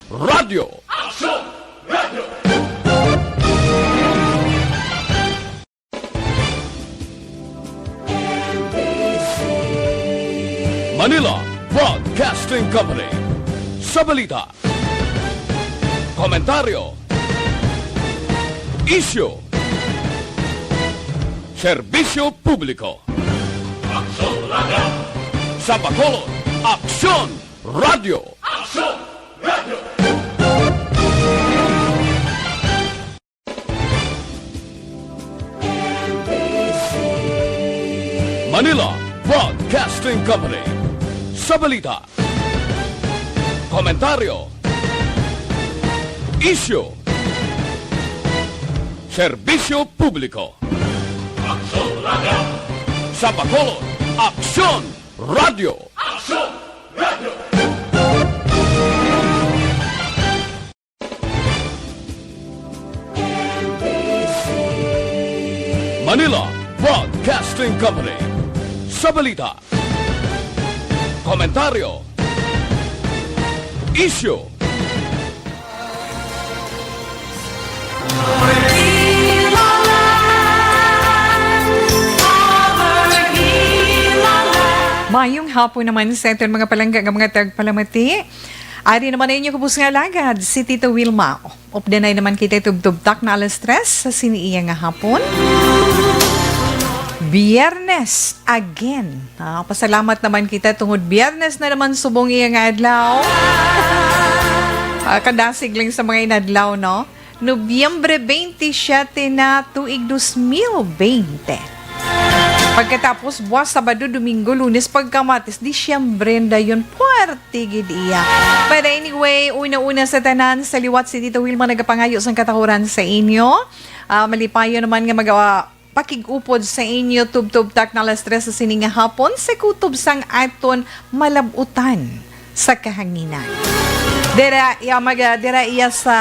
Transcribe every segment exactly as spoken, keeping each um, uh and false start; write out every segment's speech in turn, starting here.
Radyo. Aksyon! Radyo! Manila Broadcasting Company. Sa balita, komentaryo, isyu, serbisyo publiko. Aksyon Radyo! Sa Bacolod, Aksyon Radyo! Aksyon Radyo! Manila Broadcasting Company. Sa balita, komentaryo, isyu, serbisyo publiko. Aksyon Radyo! Sa Bacolod, Aksyon Radyo! Aksyon Radyo! Manila Broadcasting Company. Sa balita, komentaryo, isyu, Mayong hapon naman sa aton mga palangga nga mga tagpalamati. Ari naman ang inyo kubos nga alagad, si Tito Wilma. Updanay naman kita tubtub tak na alas tres sa sini iya nga hapon. Biyernes again. Ah, pasalamat naman kita tungod Biyernes na naman subong iya nga adlaw. Ah, kadasig lang sa mga inadlaw, no? Nobyembre twenty-seven na, tuig dos mil bente. Pagkatapos buwas, Sabado, Domingo, Lunes, pagkamatis, Disyembre na dayon. Puwerte gid iya. But anyway, una-una sa tanan, sa liwat si Tito Wilma nagapangayo sang katahuran sa inyo. Ah, malipayon naman nga mag-, ah, pakig-upod sa inyo tubtob tak na alas tres sa sini nga hapon sa kutob sang aton malab-utan sa kahanginan. Dira iya mag-, dira iya sa,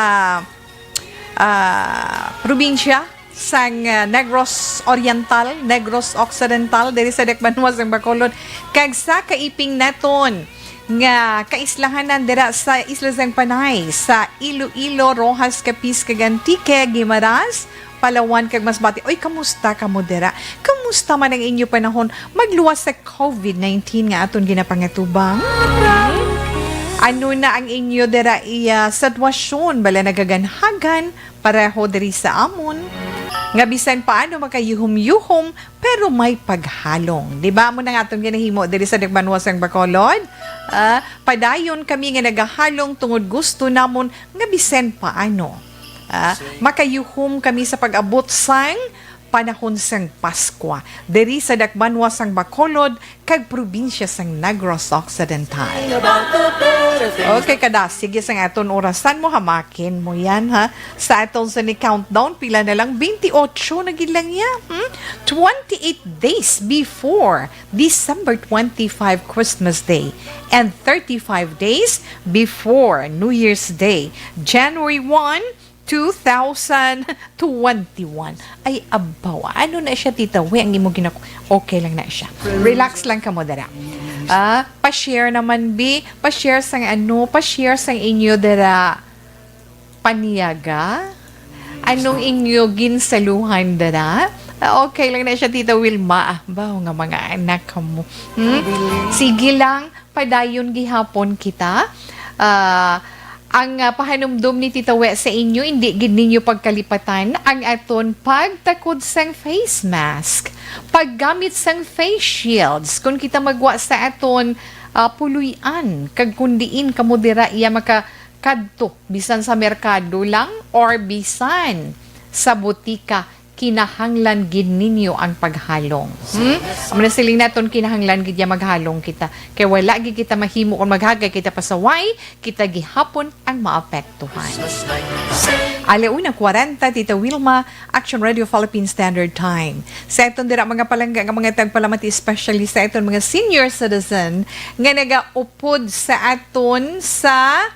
ah, probinsya sang, ah, Negros Oriental, Negros Occidental, diri sa dakbanwa sang Bacolod, kag sa kaiping naton nga kaislahanan dira sa Isla sang Panay, sa Iloilo, Roxas, Capiz, kag Antique, Guimaras, Palawan, kag Masbate. Oy, kamusta kamo dira? Kamusta man ang inyo panahon magluwas sa covid nineteen nga aton ginapangatubang? Ano na ang inyo dira iya sitwasyon? Bala nagaganhagan pareho diri sa amon, nga bisan paano makayuhom-yuhom, pero may paghalong. Di ba? Amo na nga aton ginahimo diri sa dakbanwa sang Bacolod. Ah, padayon kami nga nagahalong tungod gusto namon nga bisan paano, ah, makayuhom kami sa pag-abot sang panahon sang Paskwa diri sa dakbanwa sang Bacolod kag probinsya sang Negros Occidental. Okay, kadasig sang aton orasan mo, hamakin mo yan, ha? Sa aton sa ni countdown, pila na lang? Twenty-eight na gid lang ya, hmm? Twenty-eight days before December twenty-five, Christmas Day, and thirty-five days before New Year's Day, January one, two thousand twenty-one. Ay, abaw. Ano na siya, Tita We? Ang imo ginak-, okay lang na siya. Relax lang kamo dira. Ah, pa-share naman, bi. Pa-share sang ano, pa-share sang inyo dira paniaga. Anong inyo ginsaluhan dira? Ah, okay lang na siya, Tita Wilma. Ah, baw nga mga anak mo. Hmm? Sige lang. Padayon gihapon kita. Ah, ang, ah, pahanumdom ni Tita We sa inyo, hindi gid ninyo pagkalipatan ang aton pagtakod sang face mask, paggamit sang face shields, kung kita magwa sa aton, ah, puloy-an, kag kung diin kamo dira iya makakadto, bisan sa merkado lang or bisan sa butika, kinahanglan gid ninyo ang paghalong. Hmm? Amo na siling naton, kinahanglan gid ya maghalong kita. Kay wala gid kita mahimo kung maghagay kita pasaway, kita gihapon ang maapektuhan. Ala una kwarenta, Tita Wilma, Action Radio Philippine Standard Time. Sa aton dira mga palangga nga mga tagpalamati, especially sa aton mga senior citizen nga nagaupod sa aton sa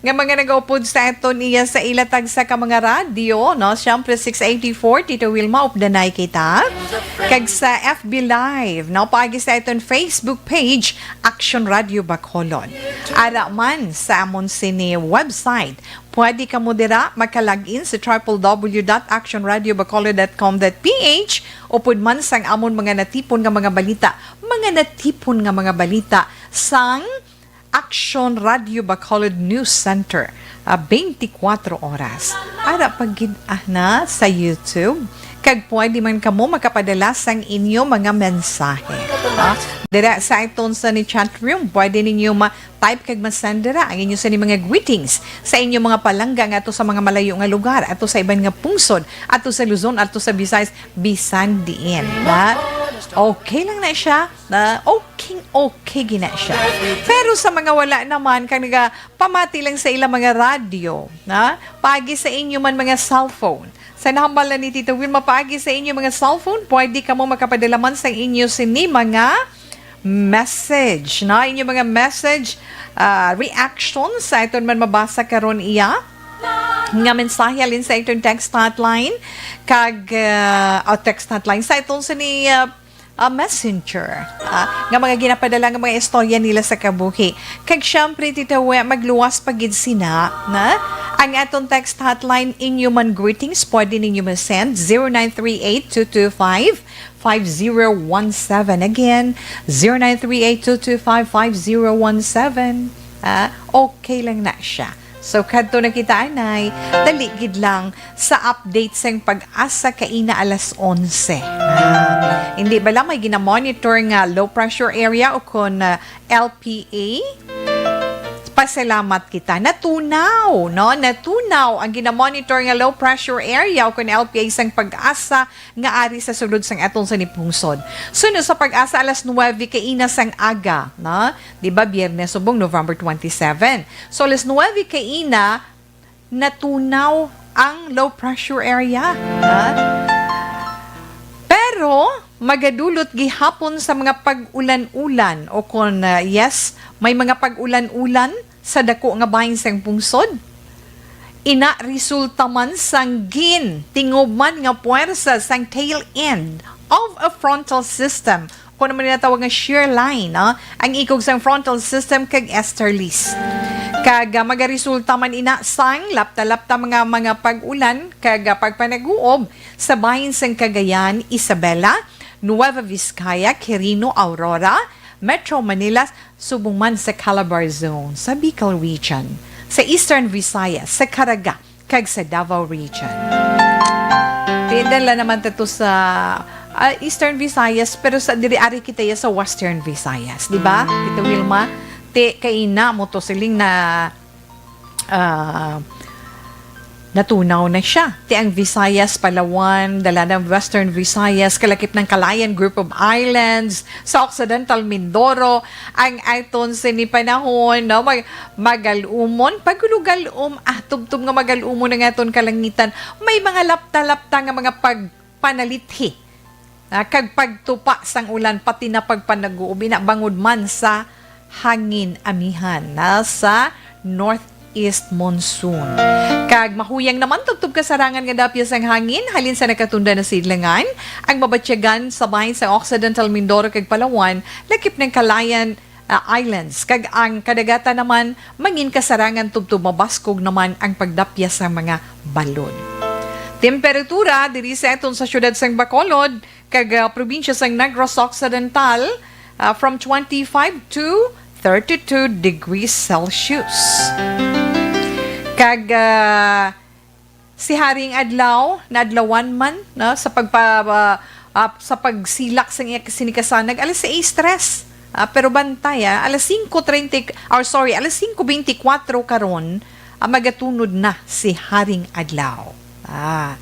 nga mga nagaupod sa aton iya sa ila tagsa ka mga radyo, no? Siyempre, six eighty-four, Tito Wilma, updanay kita. Kag sa F B Live, no? Paagi sa aton Facebook page, Action Radio Bacolod. Ara man sa amon sini website, pwede kamo dira maka-log in sa triple W dot action radio bacolod dot com dot P H, upod man sang amon mga natipon nga mga balita, mga natipon nga mga balita sang Action Radio Bacolod News Center, ah, twenty-four oras. Ara pa gid, ah, na sa YouTube, kag pwede man kamo makapadala sang inyo mga mensahe. Ah, dira sa aton sa ni chat room, pwede ninyo ma-type kag ma-send dira ang inyo sa ni mga greetings sa inyo mga palangga nga ato sa mga malayo nga lugar, ato sa iban nga pungsod, ato sa Luzon, ato sa Visayas, bisan diin, na okay lang na siya, na okay, okay gina siya. Pero sa mga wala naman, kag nagapamati lang sa ilang mga radyo, na paagi sa inyo man mga cellphone, sa nahambal na ni Tito Wilma, paagi sa inyo mga cellphone, pwede kamo makapadala man sa inyo sini mga message, na inyo mga message, ah, reaction sa iton man mabasa karon iya nga mensahe halin sa iton text hotline, kag, ah, oh, text hotline, sa iton sini, ah, ah, messenger, ah, nga mga ginapadala nga mga istorya nila sa kabuhi. Kag syempre, Tita We, magluwas pa gid sina, na ang aton text hotline, inyo man greetings, pwede ninyo ma-send zero nine three eight two two five five zero one seven. Again, zero nine three eight two two five five zero one seven. Ah, okay lang na siya. So, kadto na kita, anay. Dali gid lang sa update sang PAGASA kaina alas onse. Ah, hindi bala may ginamonitor nga low pressure area o kon, ah, L P A? Pasalamat kita. Natunaw, no? Natunaw ang ginamonitor nga low pressure area o kon L P A sang PAGASA nga ari sa sulod sang aton sa ni pungsod. Suno sa PAGASA, alas nuwebe kaina sang aga, no? Di ba, Biyernes subong, November twenty-seven. So, alas nuwebe kaina, natunaw ang low pressure area, ha? Pero magadulot gihapon sa mga pag-ulan-ulan o kon, ah, yes, may mga pag-ulan-ulan sa dako nga bahin sang pungsod. Ina resulta man sang gin tinguman nga puwersa sang tail end of a frontal system, kon man ginatawag nga shear line, no? Ang ikog sang frontal system kag easterlies. Kag, ah, magaresulta man ina sang lapta-lapta mga, mga pag-ulan kag, ah, pagpanaguob sa bahin sang Cagayan, Isabela, Nueva Vizcaya, Quirino, Aurora, Metro Manila, subong man sa Calabar Zone, sa Bicol Region, sa Eastern Visayas, sa Caraga, kag sa Davao Region. Ti, dala naman ta to sa, ah, Eastern Visayas, pero sa diri ari kita ya sa Western Visayas, di ba? Tita Wilma, ti kaina mo to siling na, ah, natunaw na siya. Ti ang Visayas, Palawan, dala ng Western Visayas, kalakip ng Calayan Group of Islands, sa Occidental Mindoro, ang aton sini panahon, no? Mag-, magalumon, pagulugalum, ah, tubtob nga magalumon ang aton kalangitan. May mga lapta-lapta nga mga pagpanalithi, ah, kag pagtupa sang ulan, pati na pagpanaguob, ina bangod man sa hangin amihan na sa northeast monsoon. Kag mahuyang naman tubtob kasarangan nga dapya sang hangin halin sa nakatunda na sidlangan, ang mabatyagan sa bahin sa Occidental Mindoro kag Palawan, lakip ng Calayan, ah, Islands, kag ang kadagatan naman mangin kasarangan tubtob mabaskog naman ang pagdapya sa mga balod. Temperatura diri sa aton sa siyudad sang Bacolod, kag, ah, probinsya sang Negros Occidental, ah, from twenty-five to thirty-two degrees Celsius. Kag, ah, si Haring Adlaw, naadlawan man, no, sa pagpa-, ah, ah, sa pagsilak sa iya sinikasanag, alas sais tres. Ah, pero bantay, ah, alas singko treinta, or sorry, alas singko beintikwatro karon, ah, magatunod na si Haring Adlaw. Ah,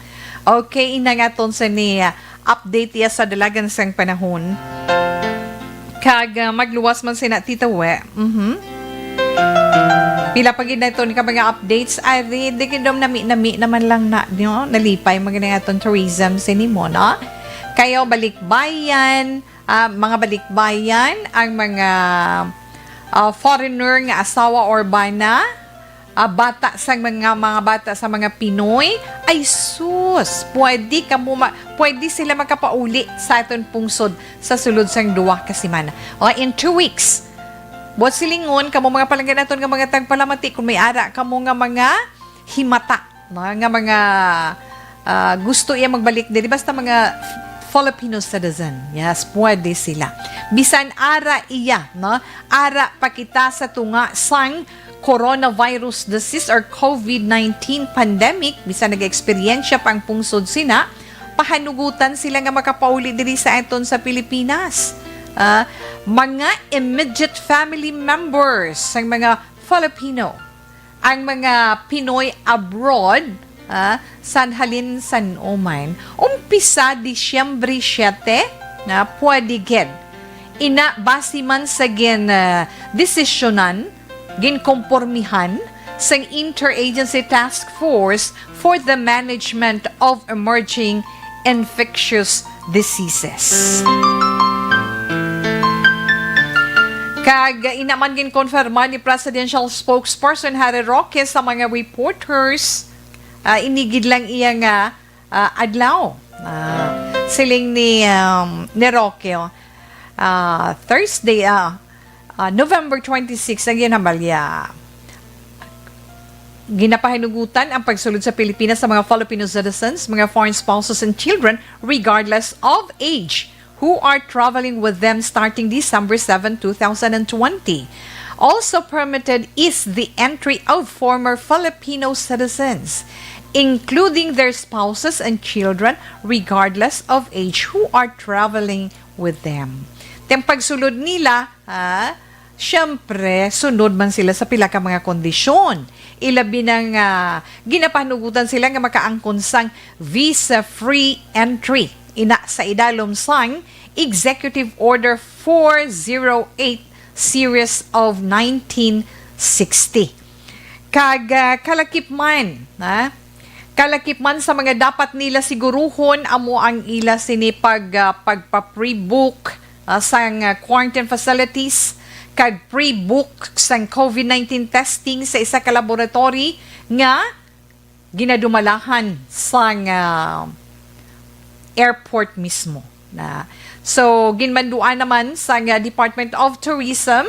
okay, ina nga ton sa ni, ah, update iya sa dalagan sang panahon. Kag, ah, magluwas man sina Tita We. Mhm. Pila pa gid na ito ni ka mga updates. Ari, di gid dom nami-nami naman lang na, no? Nalipay man gani aton tourism sini mo, no? Kayo, balikbayan, ah, mga balikbayan, ang mga, ah, foreigner nga asawa or bana, ah, bata sang mga, mga bata sa mga Pinoy, ay sus, pwede kamo ma-, pwede sila makapauli sa aton pungsod sa sulod sang duha ka semana. O, in two weeks. Buot silingon, kamo mga palangga naton nga mga tagpalamati, kung may ara kamo nga mga himata, no, nga mga, ah, gusto iya magbalik diri, basta mga Filipino citizen. Yes, pwede sila. Bisan ara iya, no? Ara pa kita sa tunga sang coronavirus disease or covid nineteen pandemic, bisan nag-eksperyensya pa ang pungsod sina, pahanugutan sila nga makapauli diri sa aton sa Pilipinas. Ah, mga immediate family members sang mga Filipino, ang mga Pinoy abroad, ah, san halin san uman, umpisa Disyembre siete, na pwede gid. Ina, base man sa gin, ah, desisyonan, ginkompormihan sang Interagency Task Force for the Management of Emerging Infectious Diseases. Kag ina man ginkonfirma ni Presidential Spokesperson Harry Roque sa mga reporters, ah, ini gid lang iya nga, ah, adlaw. Ah, siling ni, um, ni Roque, oh, ah, Thursday, ah, ah, November twenty-six, ang ginhambalya. Ginapahinugutan ang pagsulod sa Pilipinas sa mga Filipino citizens, mga foreign spouses, and children, regardless of age, who are traveling with them starting December seven, two thousand and twenty. Also permitted is the entry of former Filipino citizens, including their spouses and children, regardless of age, who are traveling with them. Ang pagsulod nila, ha, siyempre, sunod man sila sa pila ka mga kondisyon. Ilabi na nga ginapanugutan sila nga makaangkon sang visa-free entry. Ina sa idalom sang Executive Order four zero eight Series of nineteen sixty. Kag, ah, kalakip man, ha? Kalakip man sa mga dapat nila siguruhon, amo ang ila sini pag, ah, pagpa-pre-book, ah, sang, ah, quarantine facilities kag pre-book sang covid nineteen testing sa isa ka laboratory nga ginadumalahan sang, ah, airport mismo na. So, ginmanduan naman sang, ah, Department of Tourism,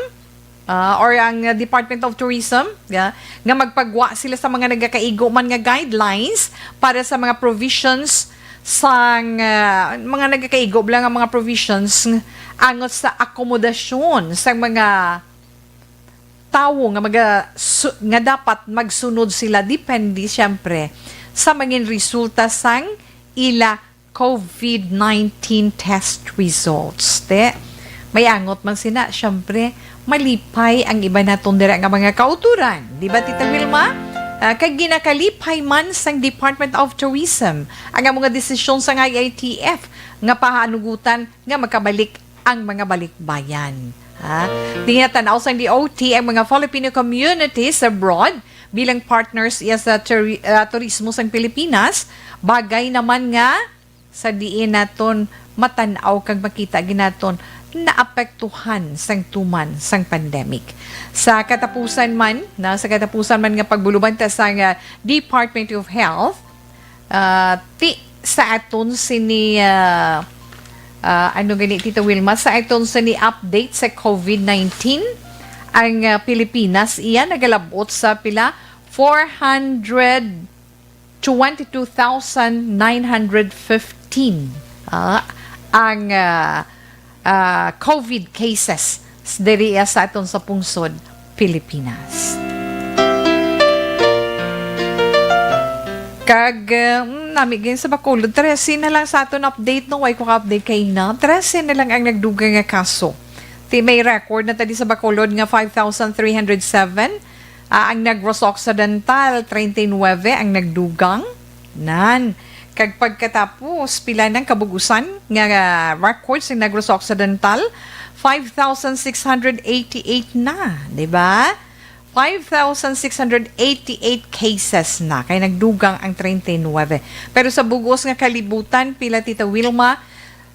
ah, or ang, ah, Department of Tourism, yeah, nga magpagwa sila sa mga nagakaigo man nga guidelines para sa mga provisions sang, ah, mga nagakaigo lang ang mga provisions ng angot sa akomodasyon sa mga tawo nga maga-, su-, nga dapat magsunod sila, depende, siyempre, sa mangin resulta sang ila covid nineteen test results. Te, may angot man sina, siyempre, malipay ang iba naton dira nga mga kauturan. Di ba, Tita Wilma? Ah, kag ginakalipay man sang Department of Tourism ang mga desisyon sang I A T F nga pahanugutan nga makabalik ang mga balikbayan. Ha? Ginatanaw sang D O T ang mga Filipino communities abroad bilang partners iya sa turi-, ah, turismo sang Pilipinas, bagay naman nga sa diin naton matan-aw kag makita ginaton naapektuhan sang tuman sang pandemic. Sa katapusan man, na, sa katapusan man nga pagbulubanta sang, ah, Department of Health, ah, ti sa aton sini, ah, ah, ano gani, Tita Wilma, sa aton sini update sa covid nineteen, ang, ah, Pilipinas iya nagalabot sa pila, four hundred twenty-two thousand nine hundred fifteen, ah, ang, ah, ah, covid cases s-, diri sa aton sa pungsod Pilipinas. Kag, ah, mm, nami gid sa Bacolod, trese na lang sa aton update, no? Way ko ka-update kay na. Trese na lang ang nagdugang nga kaso. Ti may record na ta di sa Bacolod nga five thousand three hundred seven, ah, ang Negros Occidental, treinta y nueve ang nagdugang. Nan. Kag pagkatapos, pila nang kabugusan nga, ah, records sa Negros Occidental? Five thousand six hundred eighty-eight na, di ba? Five thousand six hundred eighty-eight cases na kay nagdugang ang treinta y nueve. Pero sa bugos nga kalibutan, pila, Tita Wilma?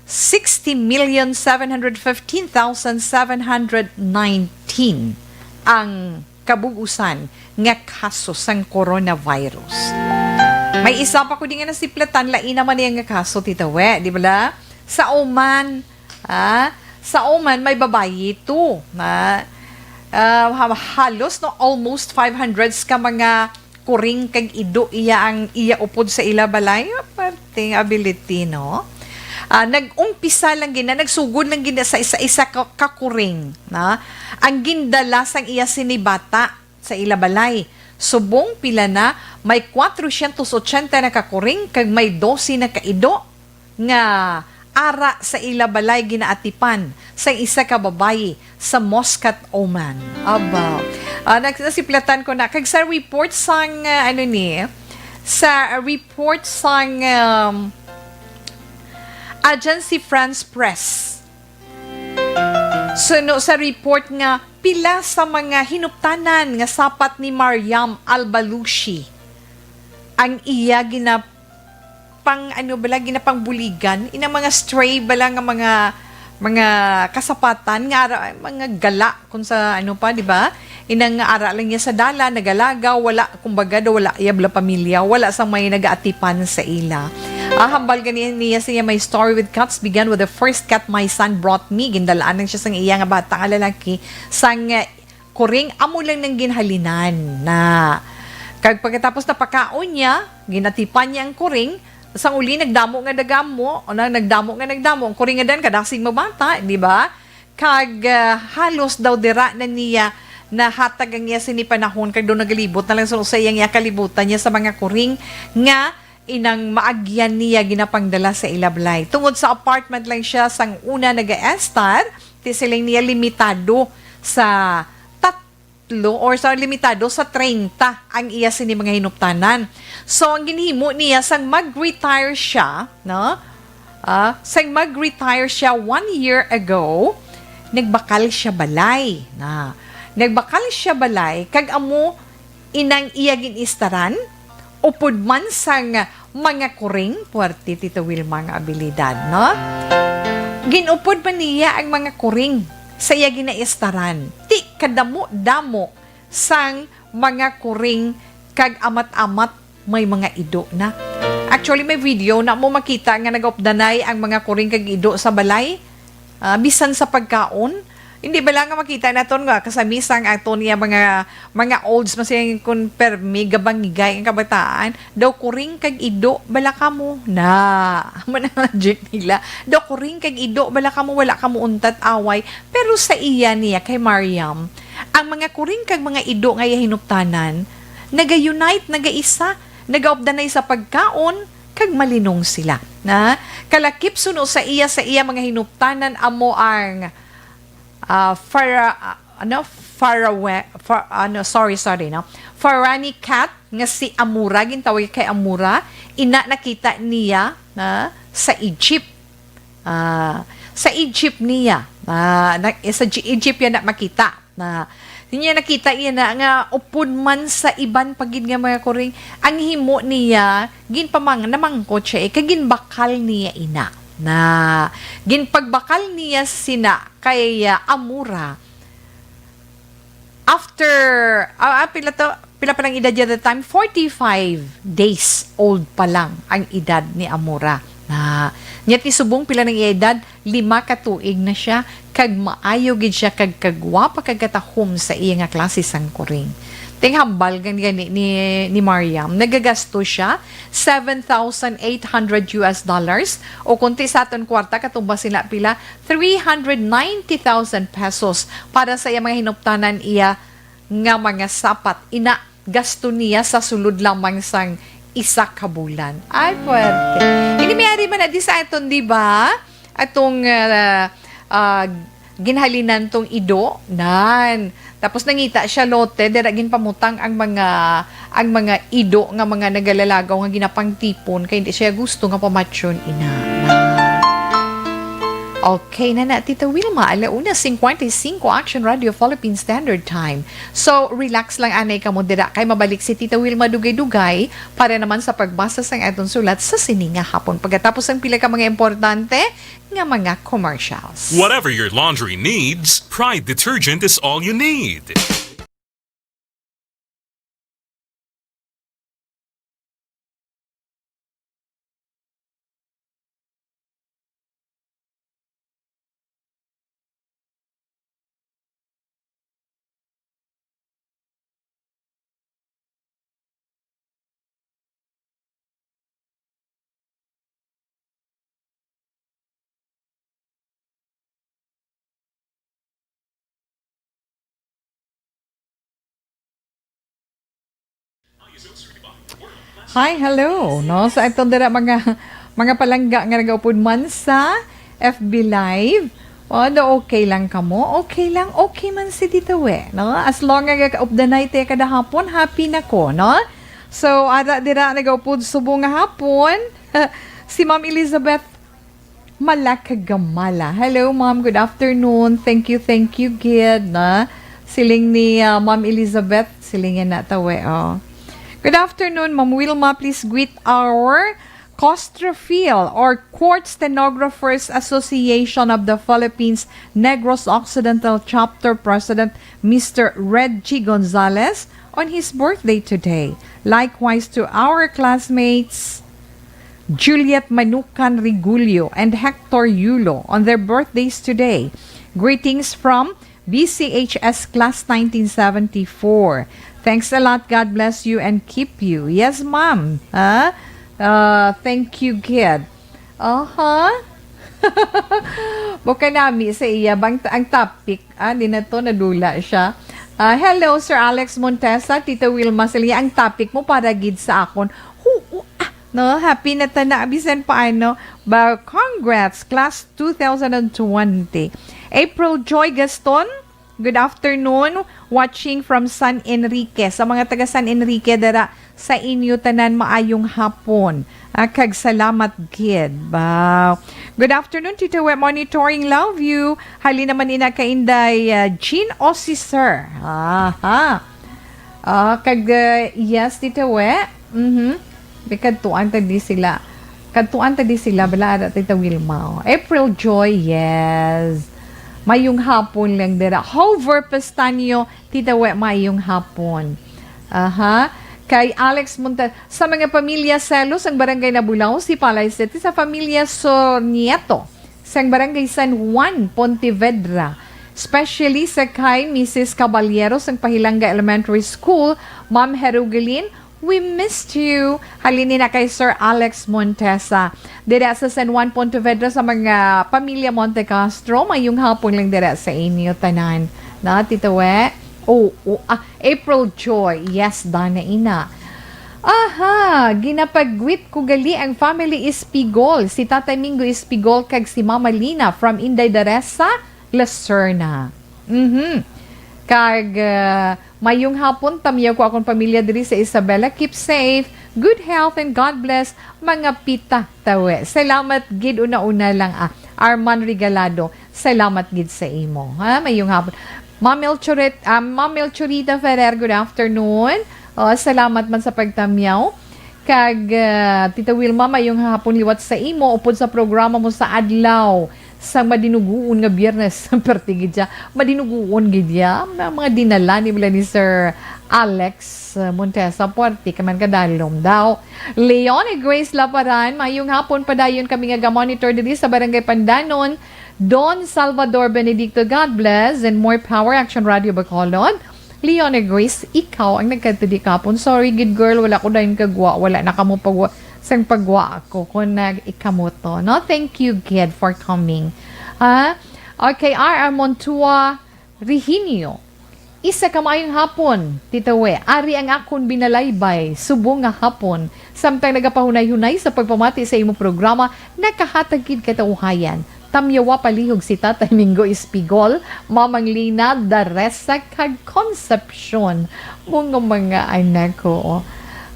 Sixty million seven hundred fifteen thousand seven hundred nineteen ang kabug-usan nga kaso sang coronavirus. May isa pa ko di nga nasiplatan, lain naman niya nga kaso, Tita We, di bala? Sa Oman, ah, sa Oman may babayi to, ah, ah, ha-, halos, no, almost five hundred ka mga kuring kag ido iya ang iya upod sa ila balay. Perting ability, no? Ah, nag-umpisa lang gina, nagsugod lang gina sa isa-isa ka, ka kuring, na ang gindala sang iya sini bata sa ila balay. Subong pila na, may kwatrocientos ochenta na ka kuring kag may dose na ka ido nga ara sa ila balay ginaatipan sa isa ka babayi sa Muscat, Oman. Aba, ah, nag-, nasiplatan ko na. Kag sa report sang, ah, ano ni, sa report sang, um, Agency France Press, suno sa report nga pila sa mga hinuptanan nga sapat ni Mariam Albalushi ang iya gina-, pang ano bala, ginapangbuligan, inang mga stray bala nga mga, mga kasapatan nga ara-, mga gala kung sa ano pa, di ba? Inang ara lang niya sa dalan, nagalagaw, wala, kumbaga, daw wala iya bala pamilya, wala sang may nagaatipan sa ila. Ah, hambal gani niya sa iya, "My story with cats began with the first cat my son brought me." Gindalaan lang siya sang iya nga bata nga lalaki sang, eh, kuring, amo lang nang ginhalinan na. Kag pagkatapos napakaon niya, ginatipan niya ang kuring, sang uli nagdamo nga nagdamo, o na, nagdamo nga nagdamo, ang kuring nga dan kadasig mabata, di ba? Kag, ah, halos daw dira na niya nahatag ang iya sini panahon, kag daw nagalibot na lang sa, sa iyang iya kalibutan niya sa mga kuring nga inang maagyan niya ginapangdala sa ila balay. Tungod sa apartment lang siya sang una nagaestar, ti siling niya limitado sa tatlo or sa limitado sa treinta ang iya sini mga hinuptanan. So, ang ginhimo niya sang mag-retire siya, no? Ah, sang mag-retire siya one year ago, nagbakal siya balay. Na, nagbakal siya balay, kag amo inang iya gin-istaran, upod man sang mga kuring, puwerte, Tita Wilma, nga abilidad, no? Ginupod man niya ang mga kuring sa iya ginaistaran. Ti kadamo-damo sang mga kuring kag amat-amat may mga ido na. Actually, may video na mo makita nga nagaupdanay ang mga kuring kag ido sa balay. Ah, bisan sa pagkaon, hindi ba lang nga makita naton nga kasamisan aton niya mga, mga olds, masing kun permi gabangigay ang kabataan, daw kuring kag ido bala kamo na. Amo na ang logic nila. Daw kuring kag ido bala kamo, wala kamo untat away. Pero sa iya niya kay Mariam, ang mga kuring kag mga ido nga iya hinuptanan, naga-unite, nagaisa, nagaupdanay sa pagkaon, kag malinong sila. Na, kalakip suno sa iya, sa iya mga hinuptanan amo ang, ah, Fara-, ah, ano, Farawe-, Fa-, ano, sorry, sorry, no? Farani cat nga si Amura, gintawag kay Amura, ina nakita niya na sa Egypt. Ah, sa Egypt niya, ah, na, sa G-, Egypt yan na makita. Na, niya nakita iya na nga upod man sa iban pa gid nga mga kuring, ang himo niya, ginpamang-, namangkot siya, eh, kag ginbakal niya ina. Na, ginpagbakal niya sina kay, ah, Amura. After, ah, ah, pila to, pila pa lang edad niya that time? Forty-five days old pa lang ang edad ni Amura. Na, niya ti subong pila nang iya edad? Lima ka tuig na siya, kag maayo gid siya, kag kagwapa, kag katahom sa iya nga klase sang kuring. Ting hambal gani, gani ni, ni Mariam, nagagasto siya seven thousand eight hundred U S dollars, o kung ti sa aton kwarta, katumba sila pila, three hundred ninety thousand pesos para sa iya mga hinuptanan, iya nga mga sapat. Ina, gasto niya sa sulod lamang sang isa ka bulan. Ay, puwerte. Ini may ari man na di sa aton, di ba? Atong, ah, ah, ginhalinan tong ido, nan. Tapos nangita siya lote, dira ginpamutang ang mga, ang mga ido nga mga nagalalagaw nga ginapangtipon, kay hindi siya gusto nga pamatyon ina. Okay na na, Tita Wilma, ala una cincuenta y cinco, Action Radio Philippine Standard Time. So, relax lang anay kamo dira, kay mabalik si Tita Wilma dugay-dugay para naman sa pagbasa sang aton sulat sa sini nga hapon. Pagkatapos ang pila ka mga importante nga mga commercials. Whatever your laundry needs, Pride detergent is all you need. Hi, hello, no? Sa aton dira mga, mga palangga nga nagaupod man sa F B Live. O, do okay lang kamo? Okay lang, okay man si Tita We, no? As long as of the night, eh, kada hapon, happy na ko, no? So, ara dira nagaupod subong nga hapon, si Ma'am Elizabeth Malakagamala. Hello, ma'am. Good afternoon. Thank you, thank you, gid, na. Siling ni, ah, Ma'am Elizabeth, siling niya na tawe, oh. Good afternoon, Ma'am Wilma. Please greet our COSTRAFIL, or Court Stenographers Association of the Philippines Negros Occidental Chapter President, Mister Reggie Gonzalez, on his birthday today. Likewise to our classmates, Juliet Manukan Rigulio and Hector Yulo on their birthdays today. Greetings from B C H S Class nineteen seventy-four. Thanks a lot. God bless you and keep you. Yes, ma'am. Ha? Uh, thank you, kid. Aha. Buka nami sa iya. Bang, ang topic, ah, di na to, nadula siya. Ah, hello, Sir Alex Montesa, Tita Wilma Celia. Ang topic mo para gid sa akon. Hu-, hu-, ah, no, happy na ta na, bisan paano. Ba, congrats, class two thousand twenty. April Joy Gaston, good afternoon, watching from San Enrique. Sa mga taga San Enrique, dara sa inyo tanan, maayong hapon. Ah, kag salamat gid. Ba. Good afternoon, Tita We, monitoring, love you. Hali naman ina kay Inday, ah, Jean o si Sir. Aha. Ah, kag, ah, yes, Tita We. Mhm. Di kadtuan ta di sila. Kadtuan ta di sila, bala, ara, Tita Wilma, oh. April Joy, yes. Mayong hapon lang dira. Hover Pestanyo, Tita We, mayong hapon. Aha. Kay Alex Monte, sa mga pamilya Selos, ang Barangay Nabulaw, Sipalay City, sa pamilya Sornieto, sang Barangay San Juan, Pontevedra, especially sa kay Missus Caballero sang Pahilanga Elementary School, Ma'am Herugelin, we missed you. Halin ni na kay Sir Alex Montesa. Dira sa San Juan, Pontevedra, sa mga pamilya Monte Castro, mayong hapon lang dira sa inyo tanan. Na, Tito We? Oo, ah, April Joy. Yes, Dana Ina. Aha, ginapagwit ko gali ang family Espigol, si Tatay Mingo Espigol kag si Mama Lina from Inday Daresa, Lacerna. Mhm. Kag, ah, mayong hapon, tamyaw ko akong pamilya diri sa Isabela. Keep safe, good health, and God bless, mga pita tawe. Salamat gid, una-una lang, ah, Arman Regalado. Salamat gid sa imo, ha? Mayong hapon. Ma'am Elchurit-, ah, Ma'am Elchurita Ferrer, good afternoon. Oh, salamat man sa pagtamyaw. Kag, ah, Tita Wilma, mayong hapon liwat sa imo, upod sa programa mo sa adlaw sa madinuguon nga Biyernes. Perti gid siya. Madinuguon gid ya. Mga, mga dinala ni, bala ni Sir Alex, ah, Montesa. Puwerte ka man kadalom daw. Leon and Grace Laparan, mayong hapon padayon kami nga ga-monitor diri sa Barangay Pandanon. Don Salvador Benedicto, God bless, and more power, Action Radio Bacolod. Leon and Grace, ikaw ang nagkadto di kapon. Sorry gid, girl, wala ko dayon kagwa. Wala na kamo pagwa, sang pagwa ako kung nag-, ikamo to, no? Thank you gid for coming. Ah, okay, R R Montua Reginio. Isa ka maayong hapon, Tito We. Ari ang akon binalaybay, subong nga hapon. Samtang nagapahunay-hunay sa pagpamati sa imo programa, nakahatag gid katawhayan. Tamyawa palihog si Tatay Mingo Espigol, Mamang Lina, Daresa, kag Concepcion. Mga, mga anak ko, oh.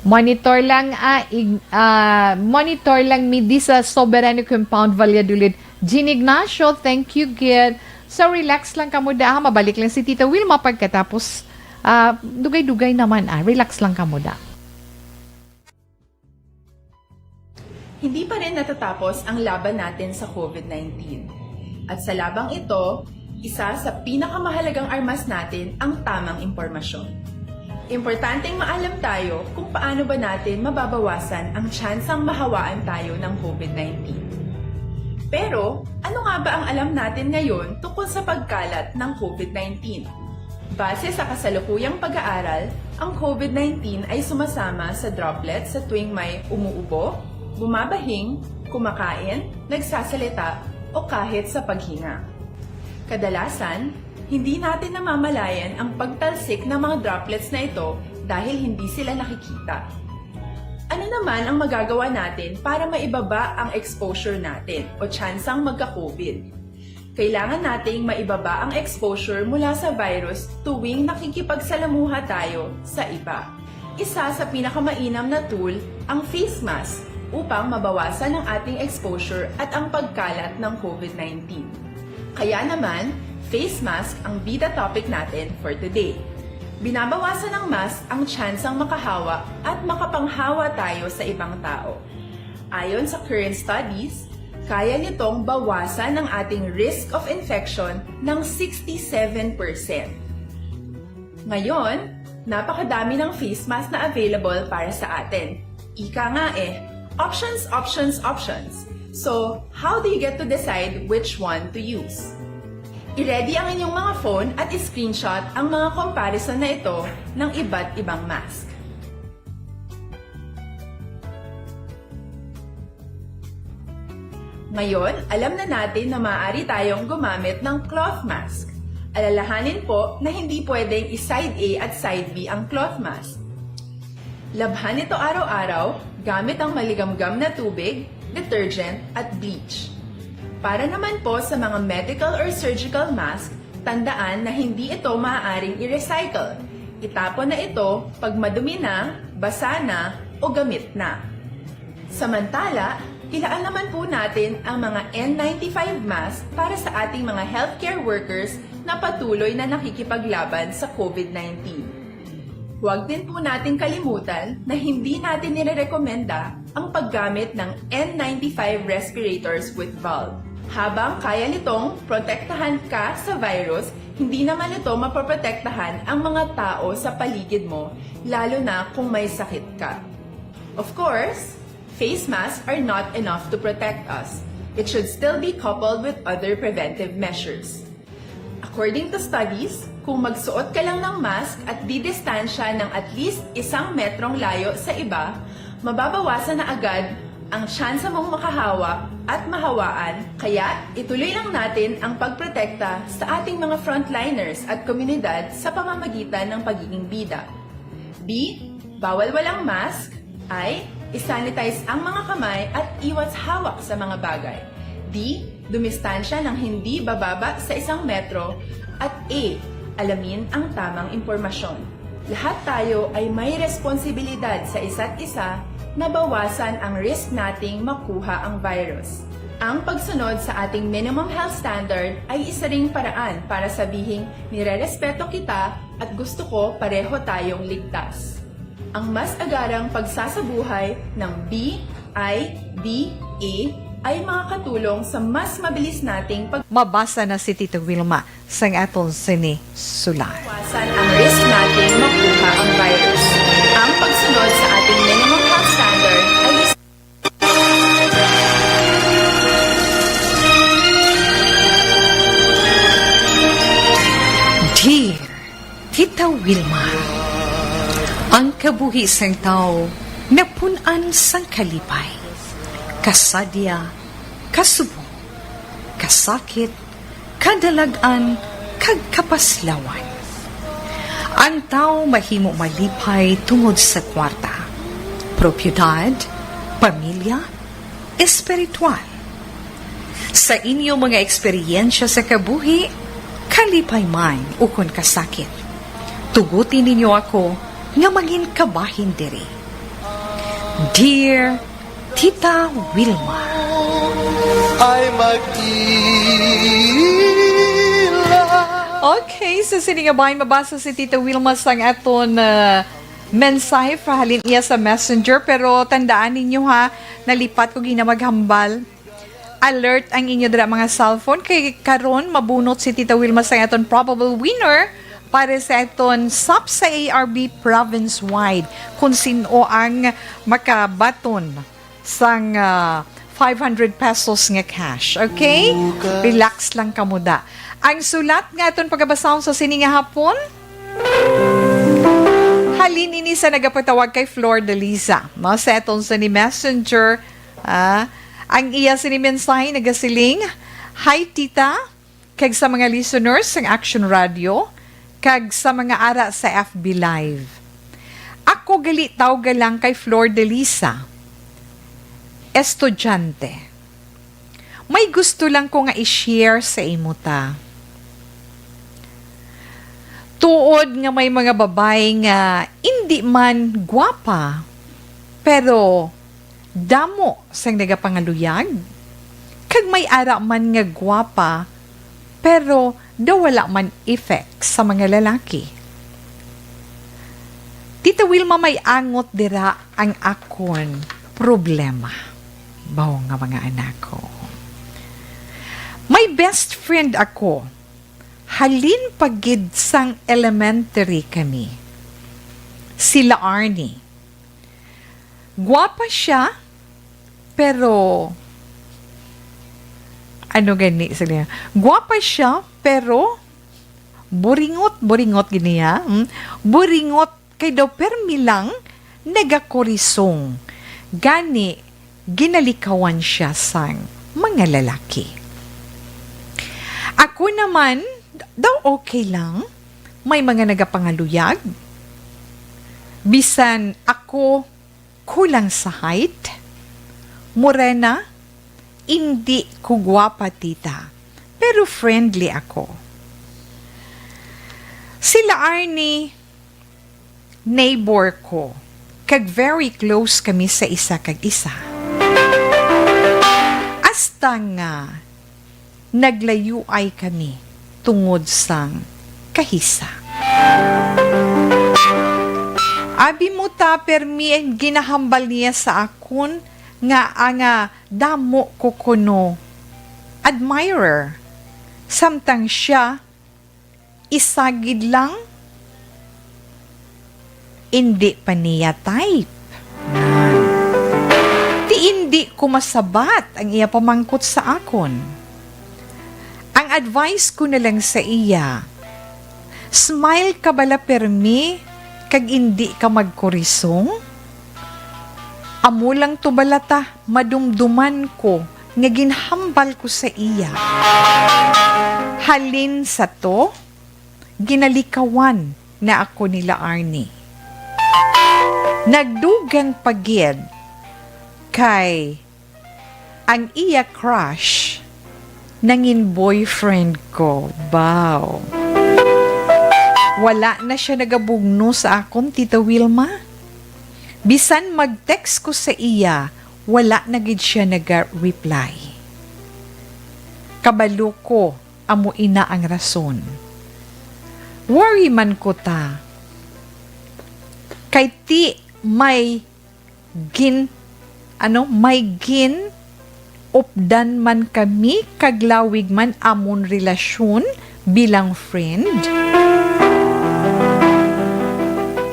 Monitor lang, ah, ig-, ah, monitor lang mi di sa Soberano Compound, Valladolid. Jean Ignacio, thank you gid. So, relax lang kamo da, ha? Mabalik lang si Tita Wilma pagkatapos. Ah, dugay-dugay naman, ah. Relax lang kamo da. Hindi pa rin natatapos ang laban natin sa COVID nineteen. At sa labang ito, isa sa pinakamahalagang armas natin ang tamang impormasyon. Importanteng maalam tayo kung paano ba natin mababawasan ang tsansang mahawaan tayo ng COVID nineteen. Pero, ano nga ba ang alam natin ngayon tungkol sa pagkalat ng COVID nineteen? Base sa kasalukuyang pag-aaral, ang COVID nineteen ay sumasama sa droplets sa tuwing may umuubo, bumabahing, kumakain, nagsasalita, o kahit sa paghinga. Kadalasan, hindi natin namamalayan ang pagtalsik ng mga droplets na ito dahil hindi sila nakikita. Ano naman ang magagawa natin para maibaba ang exposure natin o tsansang magka-COVID? Kailangan nating maibaba ang exposure mula sa virus tuwing nakikipagsalamuha tayo sa iba. Isa sa pinakamainam na tool ang face mask upang mabawasan ang ating exposure at ang pagkalat ng COVID nineteen. Kaya naman, face mask ang bida topic natin for today. Binabawasan ng mask ang tsansang makahawa at makapanghawa tayo sa ibang tao. Ayon sa current studies, kaya nitong bawasan ang ating risk of infection ng sixty-seven percent. Ngayon, napakadami ng face mask na available para sa atin. Ika nga eh, options, options, options. So, how do you get to decide which one to use? I-ready ang inyong mga phone at i-screenshot ang mga comparison na ito ng iba't ibang mask. Ngayon, alam na natin na maaari tayong gumamit ng cloth mask. Alalahanin po na hindi pwedeng i-side A at side B ang cloth mask. Labhan ito araw-araw gamit ang maligamgam na tubig, detergent, at bleach. Para naman po sa mga medical or surgical mask, tandaan na hindi ito maaaring i-recycle. Itapon na ito pag madumi na, basa na, o gamit na. Samantala, ilaan naman po natin ang mga N ninety-five mask para sa ating mga healthcare workers na patuloy na nakikipaglaban sa COVID nineteen. Huwag din po natin kalimutan na hindi natin nirerekomenda ang paggamit ng N ninety-five respirators with valve. Habang kaya nitong protektahan ka sa virus, hindi naman ito mapoprotektahan ang mga tao sa paligid mo, lalo na kung may sakit ka. Of course, face masks are not enough to protect us. It should still be coupled with other preventive measures. According to studies, kung magsuot ka lang ng mask at didistansya ng at least isang metrong layo sa iba, mababawasan na agad ang tsansa mong makahawa at mahawaan, kaya ituloy lang natin ang pagprotekta sa ating mga frontliners at komunidad sa pamamagitan ng pagiging bida. B, bawal walang mask. I, i-sanitize ang mga kamay at iwas hawak sa mga bagay. D, dumistansya ng hindi bababa sa isang metro. At E, alamin ang tamang impormasyon. Lahat tayo ay may responsibilidad sa isa't isa na bawasan ang risk nating makuha ang virus. Ang pagsunod sa ating minimum health standard ay isa ring paraan para sabihing nirerespeto kita at gusto ko pareho tayong ligtas. Ang mas agarang pagsasabuhay ng B I D A ay makakatulong sa mas mabilis nating pag- Mabasa na si Tita Wilma sang aton sini sulat. Iwasan ang risk nating makuha ang virus. Ang pagsunod sa ating minimum health standard ay is- Dear Tita Wilma, ang kabuhi sang tawo napun-an sang kalipay, kasadya, kasubong, kasakit, kadalag-an, kag kapaslawan. Ang tawo mahimo malipay tungod sa kwarta, propiedad, pamilya, espiritual. Sa inyo mga eksperyensya sa kabuhi, kalipay man ukon kasakit, tuguti ninyo ako nga mangin kabahin diri. Dear Tita Wilma. Ay mag-ila. Okay, so sini nga bahin mabasa si Tita Wilma sang aton, ah, mensahe fra halin iya sa Messenger, pero tandaan ninyo ha, nalipat ko gina maghambal. Alert ang inyo dira mga cellphone, kay karon mabunot si Tita Wilma sa aton probable winner para sa aton sap sa A R B province-wide, kung sin-o ang makabaton sang, ah, five hundred pesos nga cash. Okay? Relax lang kamo da. Ang sulat nga aton pagabasahon sa sini nga hapon, halin ini sa nagapatawag kay Flor Deliza, no? Sa aton sa ni Messenger, ah, ang iya sini mensahe nagasiling, "Hi, Tita, kag sa mga listeners sang Action Radio, kag sa mga ara sa F B Live. Ako Ko gali tawga lang kay Flor de Lisa, estudyante. May gusto lang ko nga i-share sa imo ta. Tuod nga may mga babayi nga indi man gwapa, pero damo sang nagapangaluyag, kag may ara man nga gwapa, pero daw wala man effect sa mga lalaki. Tita Wilma, may angot dira ang akon problema. Baw nga mga anak ko. May best friend ako. Halin pa gid sang elementary kami. Sila Arnie. Gwapa siya, pero, ano gani sila? Gwapa siya, pero buringot, buringot gid niya. Hmm? Buringot kay daw permi lang nagakurisong. Gani, ginalikawan siya sang mga lalaki. Ako naman, daw okay lang. May mga nagapangaluyag. Bisan ako kulang sa height, morena, indi ko gwapa, tita, pero friendly ako. Sila Arnie, neighbor ko, kag very close kami sa isa kag isa. Hasta nga naglayuay kami tungod sang kahisa. Abi mo ta, permi ang ginahambal niya sa akon nga, ah, nga damo ko kuno admirer, samtang siya isa gid lang, indi pa niya type. Ti indi ko masabat ang iya pamangkot sa akon. Ang advice ko na lang sa iya, smile ka bala permi kag indi ka magkurisong? Amo lang to bala ta madumduman ko nga ginhambal ko sa iya. Halin sa to, ginalikawan na ako nila Arnie. Nagdugang pa gid kay ang iya crush nangin boyfriend ko. Baw. Wala na siya nagabugno sa akon, Tita Wilma. Bisan mag-text ko sa iya, wala na gid siya naga-reply. Kabalo ko, amo ina ang rason. Worry man ko ta. Kay ti may gin-, ano, may gin-updan man kami kag lawig man amon relasyon bilang friend.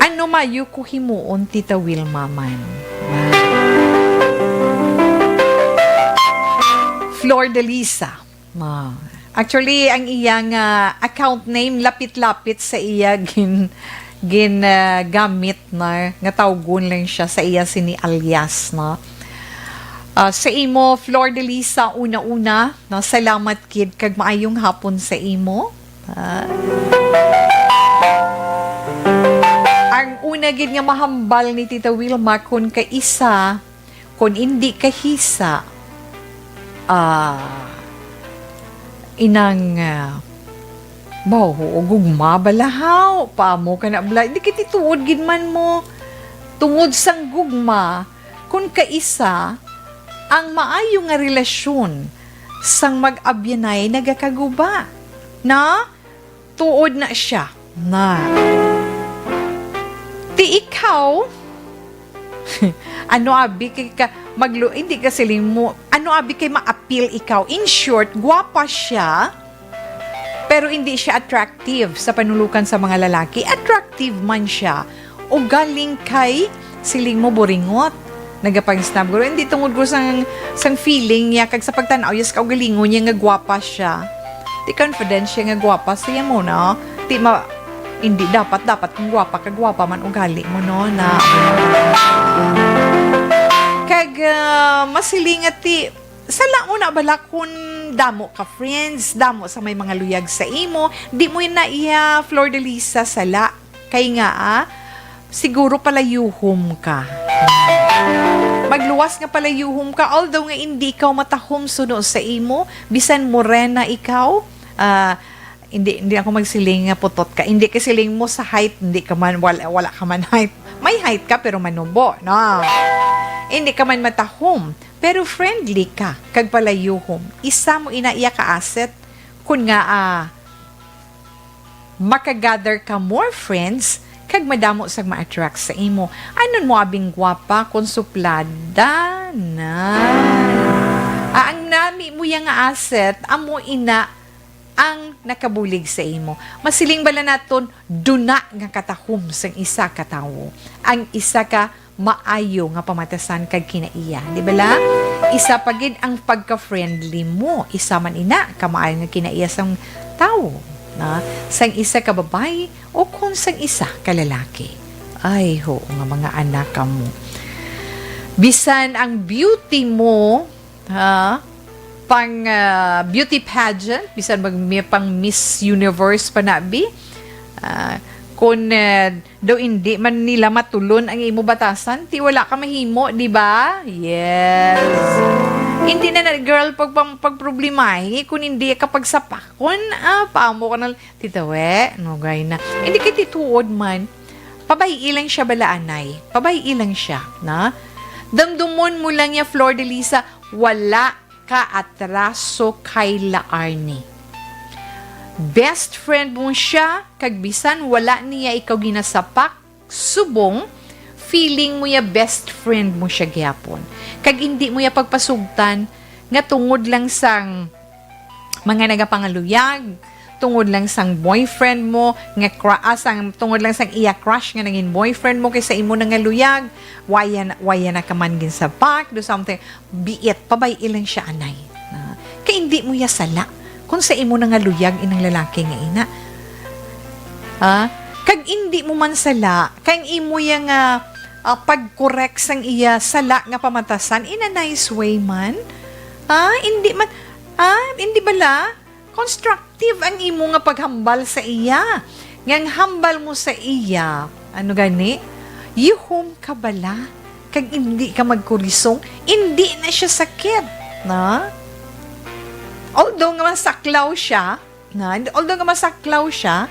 Ano mayo ko himuon, Tita Wilma man? Flor de Lisa. Ah, actually, ang iyang, ah, account name lapit-lapit sa iya gin-, gin, ah, gamit na nga tawgon lang siya sa iya sini alias, no? Ah, sa imo, Flor de Lisa, una-una, no, salamat kid kag maayong hapon sa imo. Ah. Ang una gid nga mahambal ni Tita Wilma, kun kaisa, kun indi kahisa, ah, inang, ah, baw, oo, gugma bala haw, paamo ka na bala, di kiti tuod gid man mo, tungod sang gugma, kun kaisa, ang maayo nga relasyon sang mag-abyanay nagakaguba, na? Tuod na siya. Na. Ti ikaw, ano abi kay ka, maglu-, hindi ka siling mo, ano abi kay maapil ikaw? In short, gwapa siya, pero hindi siya attractive sa panulukan sa mga lalaki. Attractive man siya. Ugaling kay siling mo buringot. Nagapang-snub guro. Hindi tungod ko sang, sang feeling niya, kag sa pagtan-aw, yes, kaugalingon niya nga gwapa siya. Di confident siya nga gwapa siya mo, no? Di ma-, hindi dapat, dapat kung gwapa ka, gwapa man ugali mo, no? Na, kag, ah, masiling nga ti, sala mo na bala kun damo ka friends, damo sa may mga luyag sa imo, di mo na iya, Flor de Lisa, sala. Kay nga, ah, Siguro palayuhom ka. Magluwas nga palayuhom ka, although nga indi ikaw matahom suno sa imo, bisan morena ikaw, ah, hindi, hindi ako magsiling nga putot ka. Hindi ka siling mo sa height, hindi ka man, wala, wala ka man height. May height ka, pero manubo, no? Hindi ka man matahom, pero friendly ka, kag palayuhom. Isa mo ina iya ka asset, kun nga, ah, makagather ka more friends, kag madamo sang ma-attract sa imo. Anon mo abing gwapa kon suplada na. Ah, ang nami mo ya nga asset, amo ina ang nakabulig sa imo. Masiling bala naton, duna nga katahom sang isa ka tawo. Ang isa ka maayo nga pamatasan kag kinaiya, di bala? Isa pa gid ang pagka-friendly mo, isa man ina ka maayo nga kinaiya sang tawo, na sang isa ka babayi o kon sang isa ka lalaki. Ay, ho, nga mga anak kamo. Bisan ang beauty mo, ha, pang, ah, beauty pageant, bisan mag, may pang Miss Universe pa na, bi? Ah, kung, ah, daw hindi man nila matulon ang imo batasan, ti wala ka mahimo, di ba? Yes. Hindi na, na, girl, pag, pag, pagproblemahi, kung hindi ka pagsapakon, ah, paamo ka na, titawe, nugay na. Hindi ka tituod man. Pabay-i lang siya bala, anay. Pabay-i lang siya, na? Damdumon mo lang ya, Flor de Lisa, wala ka atraso kay la Arnie. Best friend mo siya, kag bisan wala niya ikaw ginasapak, subong, feeling mo ya best friend mo siya gihapon. Kag hindi mo ya pagpasugtan nga tungod lang sang mga nagapangaluyag, tungod lang sang boyfriend mo, nga cra-, ah, sang, tungod lang sang iya crush nga nangin boyfriend mo kay sa imo na nga luyag, waya na, waya na ka man ginsapak, do something, biit, pabay-i lang siya, anay. Ah, kay hindi mo ya sala kung sa imo na nga luyag inang lalaki nga ina. Ah, kag hindi mo man sala, kay ang imo ya nga, ah, pag-correct sang iya sala nga pamatasan in a nice way man. Ah, hindi man, ah, hindi bala? Constructive ang imo nga paghambal sa iya. Nga ang hambal mo sa iya, ano gani? Yuhom ka bala, kag indi ka magkurisong, indi na siya sakit, na? Although nga masaklaw siya, na? Although nga masaklaw siya,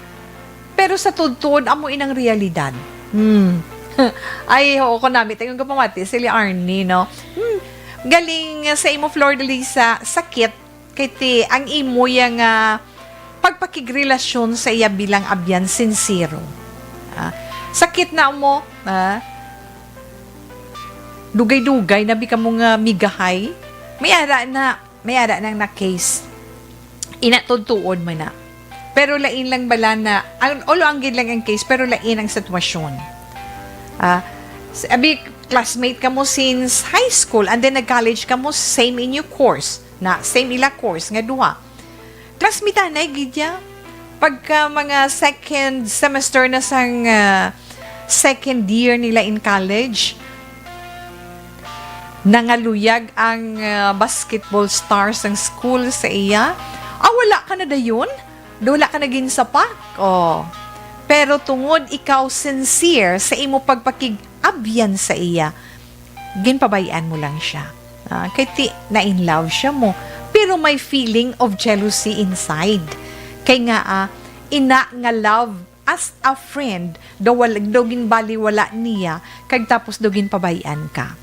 pero sa tuod-tuod, amo inang realidad. Hmm. Ay, oo, ko nami, tingog ko pamati, si Li Arnie, no? Hmm. Galing sa imo, Flor de Lisa, sakit, kay ti, ang imo ya nga pagpakigrelasyon sa iya bilang abyan sincero. Ah, sakit na mo, ah, dugay-dugay na bi kamo nga migahay. May ara na, may ara nang na case. Ina tuod-tuod man na. Pero lain lang bala na, ang, ulo ang gid lang ang case, pero lain ang sitwasyon. Ah, s-, abi, classmate kamo since high school, and then nag-college kamo, same inyo course, na same ila course nga duha. Classmate anay gid ya. Pagka mga second semester na sang, ah, second year nila in college, nangaluyag ang, ah, basketball star sang school sa iya. Ah, wala ka na dayon? Wala ka na ginsapak? Oh. Pero tungod ikaw sincere sa imo pagpakig-abyan sa iya, ginpabay-an mo lang siya. Ah, kay ti, na in love siya mo. Pero may feeling of jealousy inside. Kay nga, ah, ina nga love as a friend, daw wal-, daw ginbaliwala niya, kag tapos daw ginpabay-an ka.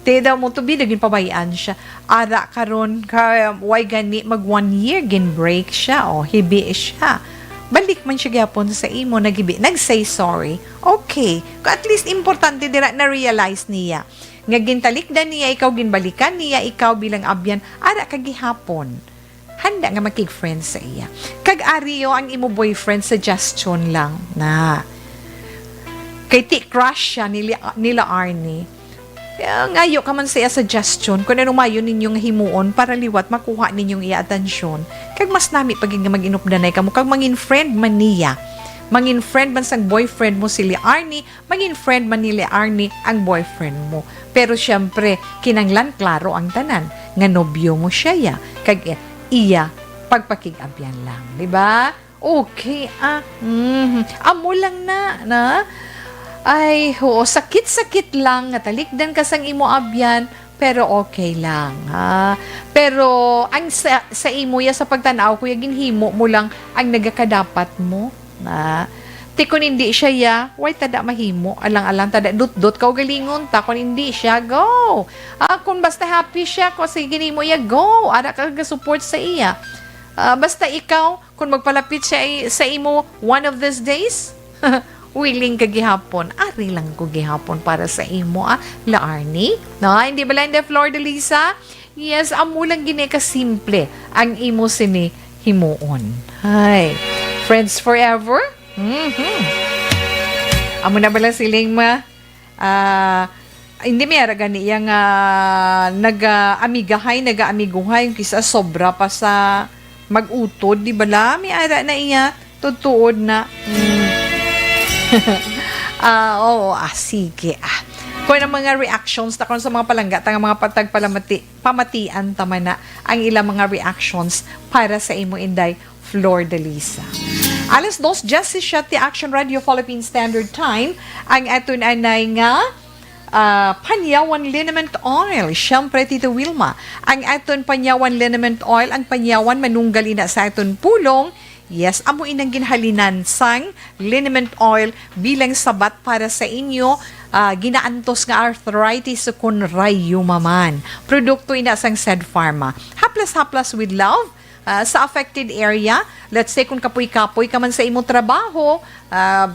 Ti daw mo to bi, daw ginpabay-an siya. Ara karon, ka, way gani mag one year, gin-break siya, o, hibi siya. Balik man siya gyapon sa imo, naghibi, nag-say sorry. Okay. At least, importante dira, na-realize niya nga gintalikdan niya ikaw, ginbalikan niya ikaw bilang abyan, ara ka gihapon. Handa nga makig-friend sa iya. Kag ari, o, ang imo boyfriend, suggestion lang na. Kay ti crush siya nila, nila Arnie. Kaya ngayo ka man sa iya suggestion kung ano mayo ninyo nga himuon para liwat makuha ninyong iya atensyon. Kag mas nami pa gid nga mag-inupdanay kamo kag mangin friend man niya. Mangin friend man sang boyfriend mo si Li Arnie, maging friend man ni Li Arnie ang boyfriend mo. Pero siyempre, kinanglan klaro ang tanan nga nobyo mo siya ya, kag iya pagpakig-abyan lang, di ba? Okay, ah, mhm. Amo lang na, na? Ay, oo, sakit-sakit lang, natalikdan ka sang imo abyan, pero okay lang, ha? Pero ang sa, sa imo ya, sa pagtan-aw ko ya, ginhimo mo lang ang nagakadapat mo, na. Ti kun hindi siya ya, way tada mahimo, alang-alang tada dot-dot, kaugalingon ta, kun hindi siya, go! Ah, kun basta happy siya, kung sige ginhimo ya, go! Ara ka ga-support sa iya. Ah, basta ikaw, kung magpalapit siya i-, sa imo one of these days, willing ka gihapon. Ari lang ko gihapon para sa imo, ah, La Arnie. No, hindi ba lang the Flor de Lisa? Yes, amo lang gini ka simple ang imo sini himuon. Hay, friends forever? Mhm. Amo na bala siling ma, ah, hindi, may ara gani iya nga naga-amigahay, naga-amiguhay, kisa sobra pa sa mag-utod, di bala? May ara na iya, tutuod na. Mm. Ah, oo, ah, sige, ah. Kung ang mga reactions ta karon sa mga palangga ta nga mga patag palamati, pamatian ta man na ang ilang mga reactions para sa imo, Inday Flor de Lisa. Alas dos diecisiete, Action Radio Philippine Standard Time, ang aton anay nga, ah, Panyawan Liniment Oil. Siyempre, Tito Wilma, ang aton Panyawan Liniment Oil, ang panyawan manunggal ina sa aton pulong. Yes, amo inang ginhalinan sang liniment oil bilang sabat para sa inyo, ah, ginaantos nga arthritis o kun rayuma man. Produkto ina sang Sed Pharma. Haplas-haplas with love, ah, sa affected area. Let's say, kung kapoy-kapoy ka man sa imong trabaho, ah,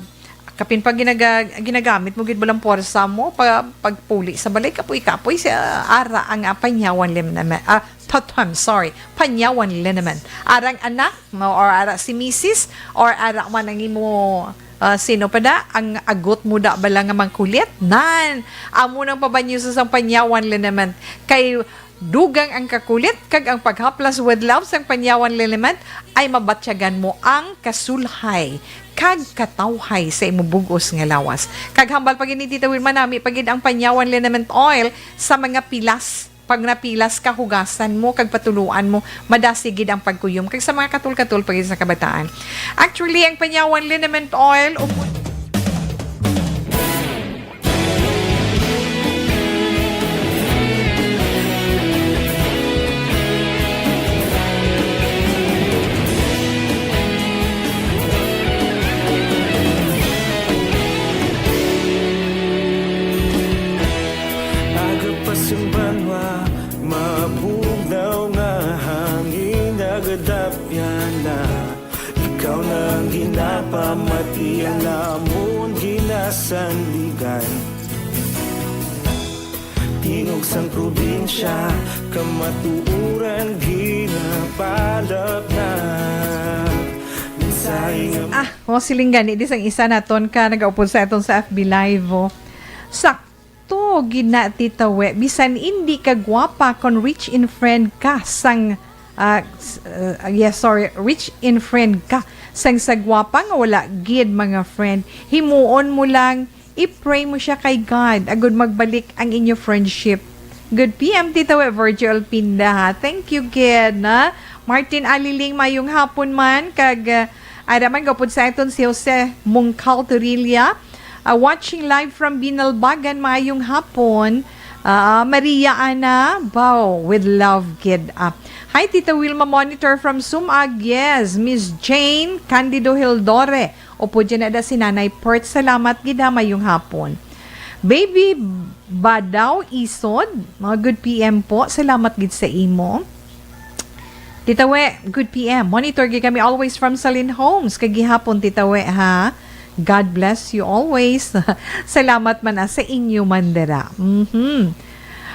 kapin pa ginaga-, ginagamit mo gid balang puwersa mo pa, pagpuli sa balay, kapoy-kapoy sa ara ang, ah, panyawan liniment, ah, tatam, sorry, panyawan liniment. Arang anak mo, or ara si misis, or ara man ang imo, ah, sino pa da, ang agot mo da bala nga mangkulit? Nan, amo nang pabanyo sa sang panyawan liniment. Kay dugang ang kakulit, kag ang paghaplas with love sang panyawan liniment ay mabatyagan mo ang kasulhay kag katawhay sa imo bug-os nga lawas. Kag hambal pa gid ni Tita Wilma, nami pa gid ang panyawan liniment oil sa mga pilas. Pag napilas ka, hugasan mo kag patuluan mo, madasig gid ang pagkuyom. Kag sa mga katul-katul pa gid sa kabataan. Actually, ang panyawan liniment oil, upod Aga pa sang banwa, mabugnaw nga hangin nagadapyan na. Ikaw na ang ginapamati, ang amon ginasandigan. Tingog sang probinsya, kamatuoran ginapalapnap. Mensahe nga Ah, mo siling gani, di sang isa naton ka nagaupod sa aton sa F B Live, oh. Sakto gid na, Tita We. Bisan indi ka gwapa, kon rich in friend ka sang, ah, s-, ah, yes, sorry, rich in friend ka sang sa gwapa nga wala gid mga friend. Himuon mo lang, i-pray mo siya kay God, agud magbalik ang inyo friendship. Good P M, Tita We, Virgil Pinda, ha. Thank you gid, na. Martin Aliling, mayong hapon man, kag, ah, ara man gapod sa aton si Jose Mungkal Torilla. Ah, watching live from Binalbagan, mayong hapon. Ah, Maria Ana, baw, with love gid. Ah, hi, Tita Wilma Monitor from Sumag. Yes, Miss Jane Candido Hildore. Upod dyan na da si Nanay Pert. Salamat gid, ha, mayong hapon. Baby Badaw Isod, mga good P M po. Salamat gid sa imo. Tita We, good P M. Monitor gid kami always from Salin Homes. Kagihapon, Tita We, ha? God bless you always. Salamat man, ah, sa inyo man dira. Mhm.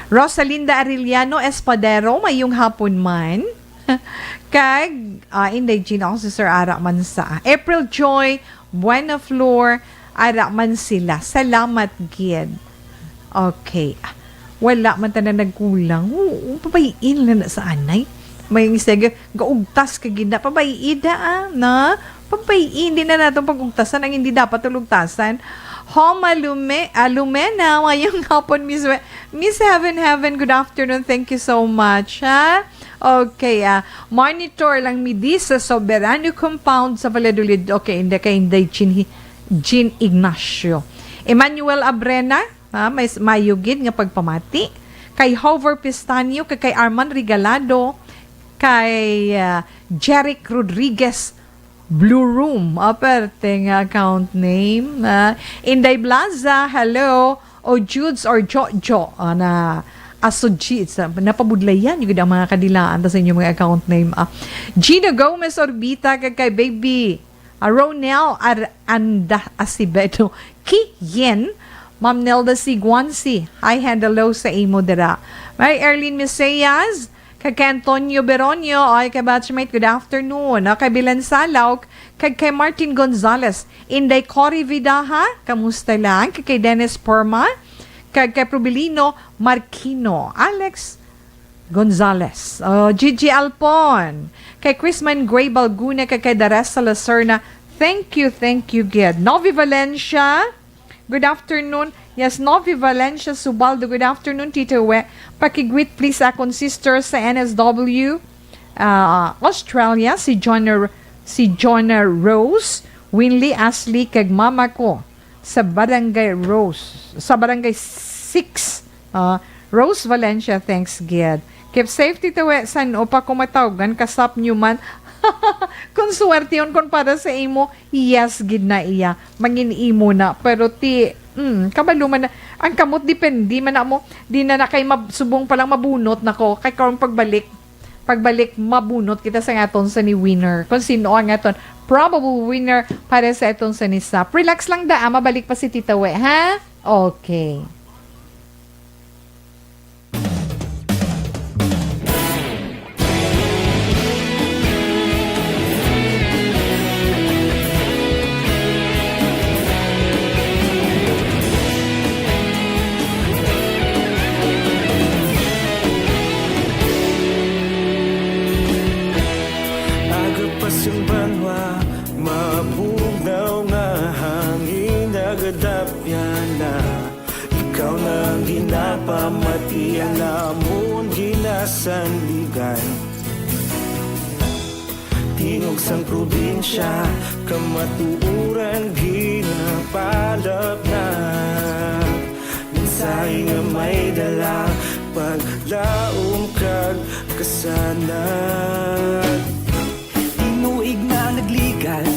Rosalinda Arellano Espadero, mayong hapon man. Kag, ah, Inday Jean, ako si Sir Ara man sa April Joy, Buena Flor, ara man sila. Salamat gid. Okay. Wala man tanan nagkulang. Oo, pabay-i na na sa anay. May nga sige, gaugtas ka gid na. Pabay-i da, ah, na? Pabay-i, hindi na naton pag-ugtasan ang hindi dapat ulugtasan. Homa Lume-, ah, Lumena, mayong hapon, Miss We-, Miss Heaven Heaven, good afternoon. Thank you so much, ha? Okay, ah, monitor lang mi di sa Soberano Compound sa Valladolid. Okay, hindi kay Inday Jean, Jean Ignacio. Emmanuel Abrena, ha, may s-, mayo gid nga pagpamati. Kay Hover Pistanio, kay, kay Arman Regalado, kay, ah, Jeric Rodriguez, Blue Room, ah, perte nga account name, ah. Inday Blaza, hello. O Judes or Jojo, ah, na asodji, sa, napabudlayan yung ang mga kadilaan ta sa inyong mga account name, ah. Gina Gomez Orbita, kag kay Baby, ah, Ronel Ar-, Anda Acevedo, Ki Yen, Ma'am Nelda Siguansi, hi, handalo sa imo dira. May Erlene Meseas, kay, kay Antonio Beronio, ay, kay batchmate, good afternoon. Okay, Bilan Salaw, kag kay Martin Gonzalez. Inday Cory Vidaha, kamusta lang? Kag kay Dennis Porma, kag kay Probelino Marquino. Alex Gonzalez. Oh, Gigi Alpon. Kay Chrisman Gray Balguna, kag kay Dares Salacerna. Thank you, thank you, gid. Novi Valencia, good afternoon. Yes, Novi Valencia Subaldo, good afternoon, Tito We. Pakigwit, please, akon sister sa N S W, ah, Australia, si John R-, si John R. Rose, Winley Ashley, kag mama ko sa Barangay Rose, sa Barangay six, ah, Rose Valencia, thanks, gid. Keep safe, Tito We. San-o pa ko matawgan, kasap nyo man. Kung suwertehon kon para sa imo, yes gid na iya, mangin-imo na. Pero ti, mm, kabalo man na, ang kamot depende man na mo, di na na kay mab-, subong pa lang mabunot na ko, kay karon pagbalik, pagbalik mabunot kita sa ngaton sa ni winner, kung sino ang aton probable winner para sa aton sa ni sap. Relax lang da, ah, mabalik pa si Tita We, ha? Okay. Aga pa sing banwa, mabugnaw nga hangin, nagadapyan na. Ikaw na ang ginapamati, ang amon ginasandigan. Tingog sang probinsya, kamatuoran ginapalapnag. Mensahe nga may dala, paglaom kag kasanag. Tinuig na nagligan,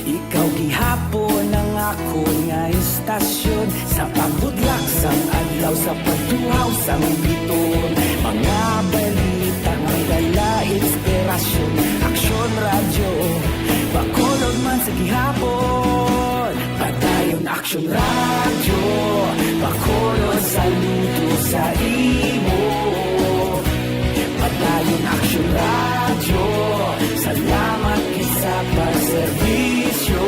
ikaw gihapon ang akon nga istasyon. Sa pagbudlak sang adlaw, sa pagtuhaw sang biton, mga balita may dala inspirasyon. Aksyon Radyo Bacolod man sa gihapon. Padayon Aksyon Radyo Bacolod, saludo sa imo. Padayon Aksyon Radyo, salamat gid sa pagserbisyo.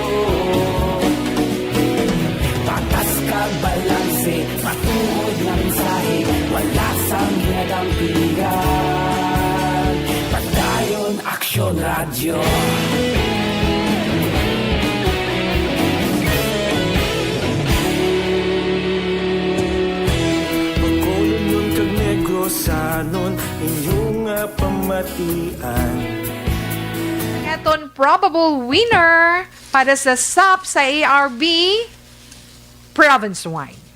Patas kag balanse, matuod nga mensahe, wala sang ginadampigan. Padayon Aksyon Radyo. Bacolodnon kag Negrosanon, inyo nga pamatian. Ang aton probable winner para sa sap sa A R B, province-wide.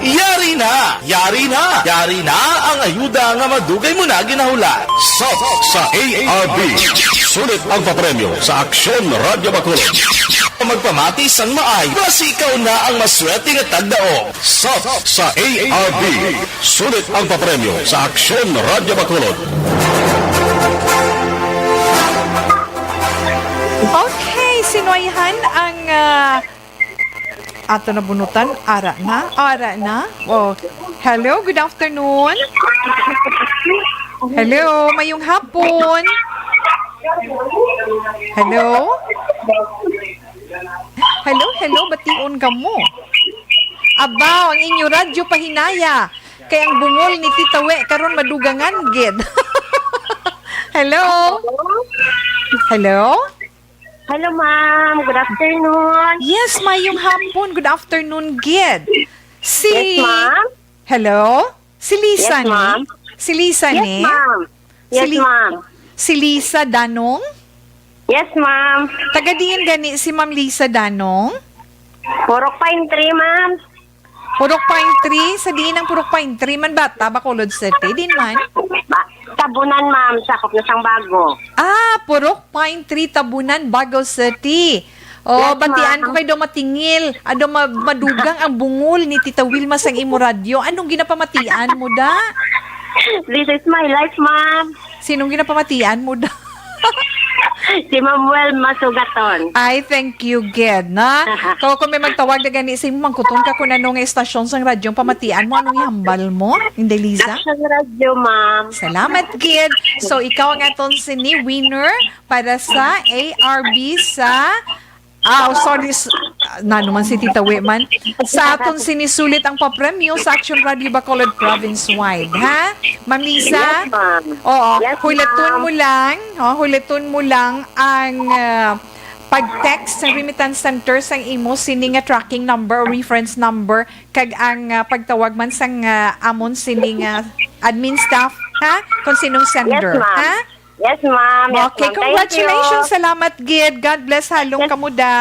Yari na! Yari na! Yari na ang ayuda nga madugay mo na ginahulat. Sap sa A R B. Sulit ang papremyo sa Aksyon Radyo Bacolod. Magpamati sang maay, basi ikaw na ang maswerte nga tagdaog. Sap sa A R B. Sulit ang papremyo sa Aksyon Radyo Bacolod. Okay, sinwayhan ang, ah, ato na bunutan. Ara na, ara na. Oh, hello, good afternoon. Hello, mayong hapon. Hello? Hello, hello, bation kamo. Abaw, ang inyo radyo pahinaya. Kay ang bungol ni Tita We karon madugangan gid. Hello? Hello? Hello, ma'am. Good afternoon. Yes, mayong hapon. Good afternoon gid. Si Yes, ma'am. Hello? Si Lisa Yes, ni? Ma'am. Si Lisa Yes, ni? Ma'am. Si Yes, Li-, ma'am. Si Lisa Danong? Yes, ma'am. Taga diin gani si Ma'am Lisa Danong? Purok Pine Tree, ma'am. Purok Pine Tree? Sa diin ang Purok Pine Tree man, bata, Bacolod City? Din man? Ba- Tabunan, ma'am. Sakop na sang Bago. Ah, Purok Pine Tree, Tabunan, Bago City. Oh, Yes, batian ko ma'am. Kay daw matingil. Ado ma- madugang ang bungol ni Tita Wilma sang imo radyo. Anong ginapamatian mo, da? This is my life, ma'am. Sinong ginapamatian mo, da? Si Mamuel Masugaton. Ay, thank you, gid, na. Kung, kung may magtawag na gani sa imo, mangkuton ka kung ano nga estasyon sang radyo ang pamatian mo, anong ihambal mo, Inday Liza? Action Radio, ma'am. Salamat, gid. So, ikaw ang aton sini winner para sa A R B sa Ah, oh, sorry. S- ah, na naman si Tita Weman. Sa aton sinisulit ang papremyo sa Action Radio Bacolod Province Wide, ha? Ma'am Lisa? Yes, ma'am. Oo, Yes, huliton ma'am. mo lang, oh, huliton mo lang ang ah, pag-text sa remittance center sang imo sini nga tracking number o reference number kag ang ah, pagtawag man sang ah, amon sini nga admin staff, ha? Kung sinong sender, Yes, ma'am. ha? Yes, ma'am. Yes, Okay, ma'am. Thank you. congratulations. Salamat, gid. God bless, halong Yes. kamuda.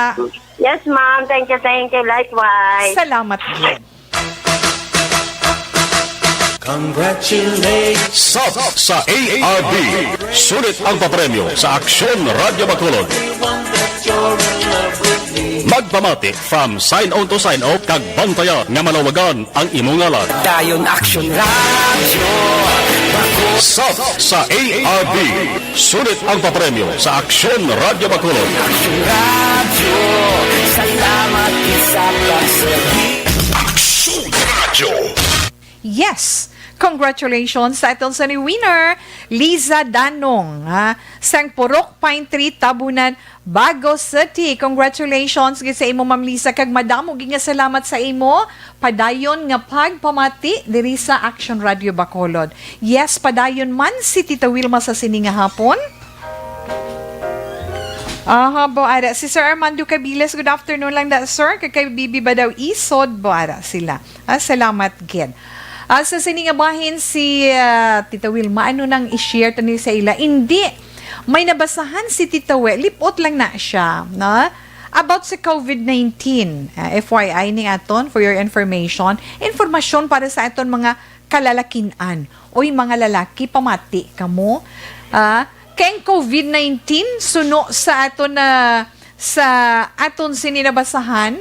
Yes, ma'am. Thank you, thank you. Likewise. Salamat, gid. Congratulations. Sap sa A R B. Sulit ang papremyo sa Aksyon Radyo Bacolod. Magpamati from sign on to sign off kag bantayan nga malawagan ang imo ngalan. Dayon Action Radio. Sap sa A R B. Sulit ang papremyo sa Aksyon Radyo Bacolod. Action Radio. Salamat sa pagsali. Aksyon Radio. Yes! Congratulations sa aton sa ni winner, Liza Danong, ha? Sang Purok Pine Tree, Tabunan, Bago City. Congratulations gid sa imo, Ma'am Lisa, kag madamo gid nga salamat sa imo padayon nga pagpamati diri sa Action Radio Bacolod. Yes, padayon man si Tita Wilma sa sini nga hapon. Aha, bo, ara. Si Sir Armando Cabiles, good afternoon lang da, sir. Kag kay Bibi ba daw isod? Bo, ara sila. Ah, salamat, gid. Ah, sa sini nga bahin si ah, Tita Wilma, ano nang i-share tani sa ila? Hindi. May nabasahan si Tita We, lipot lang na siya, no? About sa covid nineteen. Ah, F Y I ni aton, for your information, informasyon para sa aton mga kalalakin-an. Oy, mga lalaki, pamati kamo. Ah, kay ang covid nineteen, suno sa aton na sa aton sini nabasahan,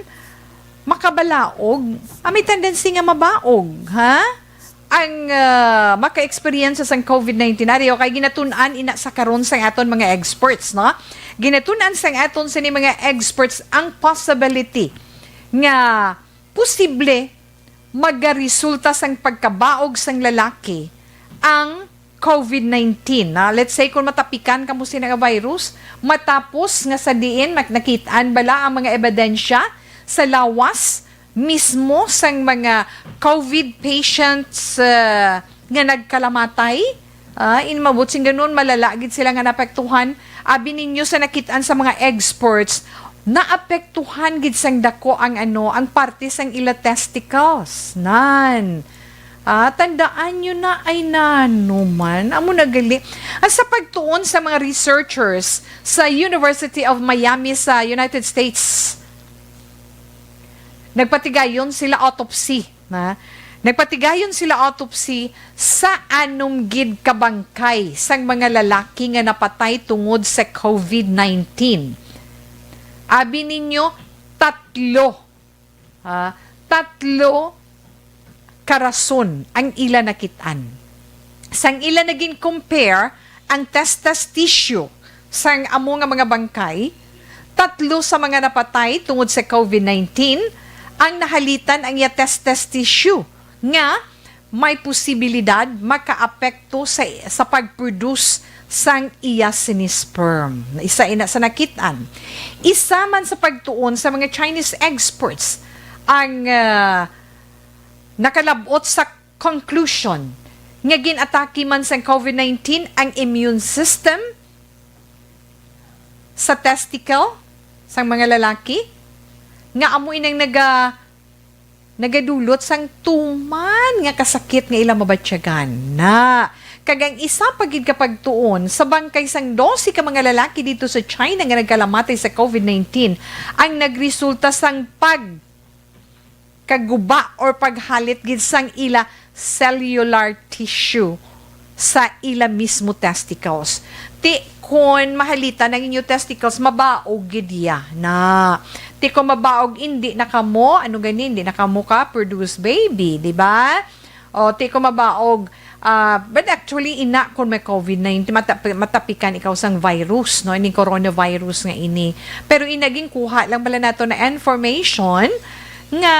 makabalaog. Ah, may tendency nga mabaog, ha? Ang ah, maka-experience sang covid nineteen. Ari, okay, ginatun-an ina sa karon sa aton mga experts, no? Ginatun-an sa aton sini mga experts ang possibility nga posible magaresulta sang pagkabaog sang lalaki ang covid nineteen. Na, let's say, kung matapikan kamo sina nga virus, matapos nga sa diin, mak-, nakit-an bala ang mga ebidensya sa lawas mismo sang mga covid patients ah, nga nagkalamatay? Ah, in mabuting ganun, malala gid sila nga naapektuhan. Abi ninyo sa nakit-an sa mga experts, naapektuhan gid sang dako ang ano, ang parte sang ila testicles. Nan. Ah, tandaan nyo na ay nano man. Amo na gali. Ah, sa pagtuon sa mga researchers sa University of Miami sa United States, nagpatigayon sila autopsy, na? Nagpatigayon sila autopsy sa anom gid ka bangkay sang mga lalaki nga napatay tungod sa covid nineteen. Abi ninyo, tatlo, ha? Tatlo ka rason ang ila nakit-an. Sang ila naging compare ang testis tissue sang amo nga mga bangkay, tatlo sa mga napatay tungod sa covid nineteen ang nahalitan ang iya testis tissue nga may posibilidad makaapekto sa, sa pag-produce sang iya sini sperm. Isa ina sa nakit-an. Isa man sa pagtuon sa mga Chinese experts ang ah, nakalab-ot sa conclusion nga gin-atake man sang covid nineteen ang immune system sa testicle sang mga lalaki nga amo inang naga nagadulot sang tuman nga kasakit nga ila mabatyagan. Na, Kag ang isa pa gid ka pagtuon, sa bangkay sang dose ka mga lalaki didto sa China nga nagkalamatay sa covid nineteen, ang nagresulta sang pag kaguba or paghalit gid sang ila cellular tissue sa ila mismo testicles. Ti, kon mahalitan ang inyo testicles, mabaog gid ya na. Ti, kon mabaog, indi na kamo, ano gani, indi na kamo ka produce baby, di ba? O, ti, kon mabaog, ah, but actually, ina, kung may covid nineteen, matap-, matapikan ikaw sang virus, no? Ining coronavirus nga ini. Pero ina, ginkuha lang pala nato na information nga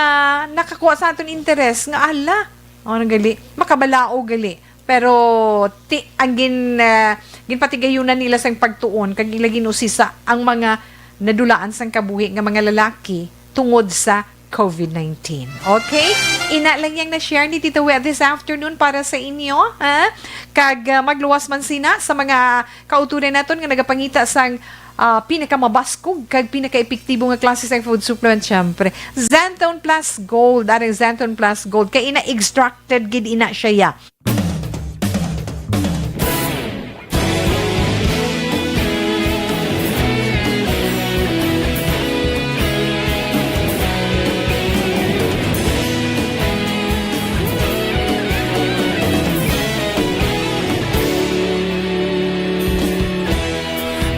nakakuha sa aton interes nga, ala, o, nang gali, makabalao gali. Pero ti, ang gin-, ah, ginpatigayunan nila sang pagtuon, kag ila ginusisa ang mga nadulaan sang kabuhi nga mga lalaki tungod sa covid nineteen. Okay? Ina lang yang na-share ni Tita Wet this afternoon para sa inyo, ha? Kag, ah, magluwas man sina sa mga kauturan naton nga nagapangita sang, ah, pinakamabaskog kag pinakaepektibo nga klase sang food supplement, syempre. Xanthone Plus Gold, arang Xanthone Plus Gold. Kay ina extracted gid ina siya, ya.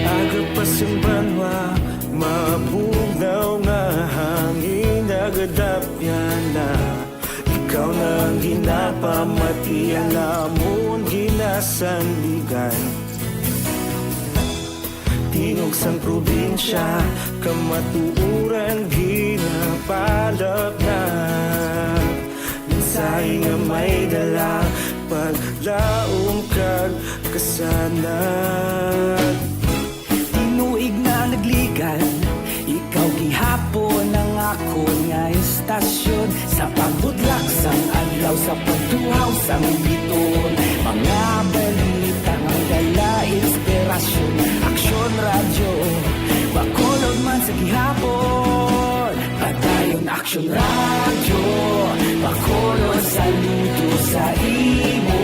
Aga pa sing banwa, mabugnaw nga hangin nagadapyan na. Ikaw na ang ginapamati, ang amon ginasandigan. Tingog sang probinsya, kamatuoran ginapalapnag. Mensahe nga may dala, paglaom kag kasanag. Tinuig na nagligan, ikaw gihapon ang akon nga estasyon. Sa pagbutlak sang adlaw, sa pagtuhaw sang biton, mga balita nga dala inspirasyon. Aksyon Radyo, Bacolod man sa gihapon. Padayon Aksyon Radyo, Bacolod, saludo sa imo.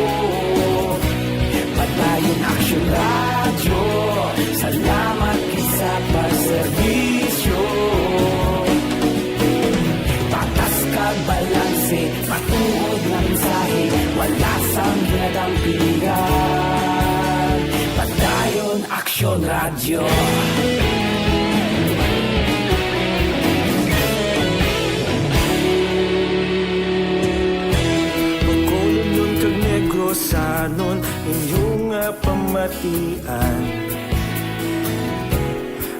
Padayon Aksyon Radyo, salamat gid sa pagserbisyo. Patas kag balanse, matuod nga mensahe, wala sang ginadampigan. Padayon Aksyon Radyo. Bacolodnon kag Negrosanon, inyo nga pamatian.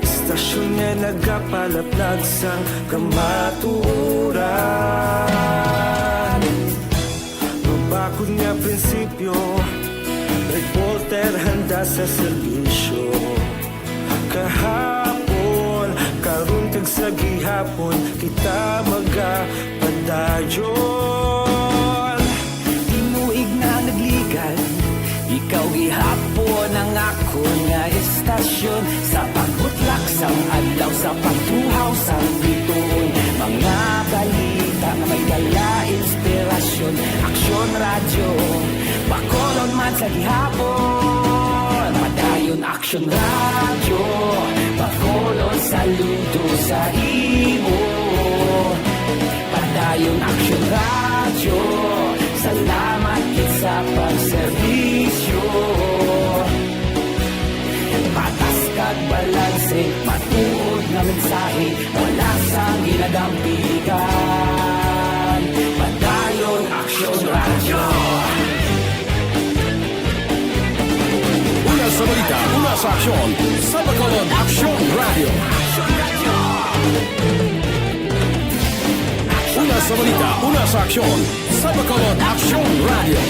Istasyon nga nagapalaplag sang kamatuoran. Mabakod nga prinsipyo, reporter handa sa serbisyo. Kahapon, karon kag sa gihapon, kita magapadayon. Tinuig na nagligan, ikaw gihapon ang akon nga estasyon. Sa pagbutlak sang adlaw, sa pagtuhaw sang biton, mga balita nga may dala inspirasyon. Aksyon Radyo, Bacolod man sa gihapon. Padayon Aksyon Radyo, Bacolod, saludo sa imo. Padayon Aksyon Radyo, salamat gid sa pagserbisyo. Patas kag balanse, matuod nga mensahe, wala sang ginadampigan. Padayon Aksyon Radyo. Una sa balita, una sa aksyon, sa Bacolod Aksyon Radyo. Una sa balita, una sa aksyon, sa Bacolod Aksyon Radyo.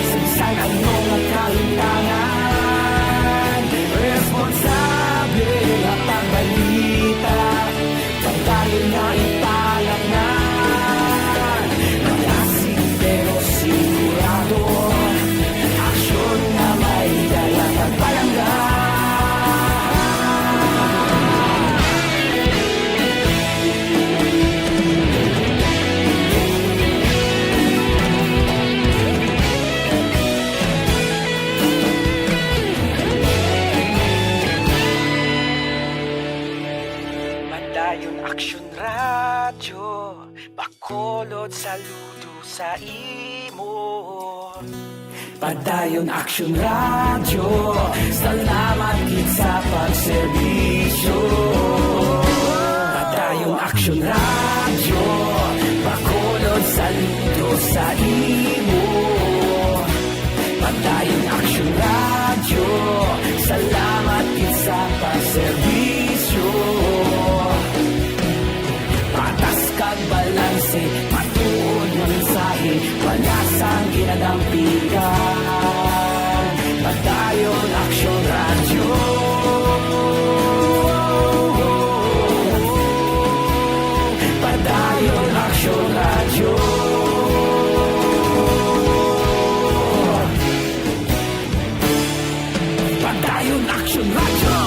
Sa bisan ano nga kahimtangan, responsable nga pagbalita. Pagdayon na ipalaknan, malasing pero sigurado. Aksyon nga may dala kag palangga. Padayon Aksyon Radyo, Bacolod, saludo sa imo. Padayon Aksyon Radyo, salamat gid sa pagserbisyo. Padayon Aksyon Radyo, Bacolod, saludo sa imo. Padayon Aksyon Radyo, salamat gid sa pagserbisyo. Patas kag balanse, matuod nga mensahe, wala sang ginadampigan. Padayon Aksyon Radyo. Padayon Aksyon Radyo. Padayon Aksyon Radyo.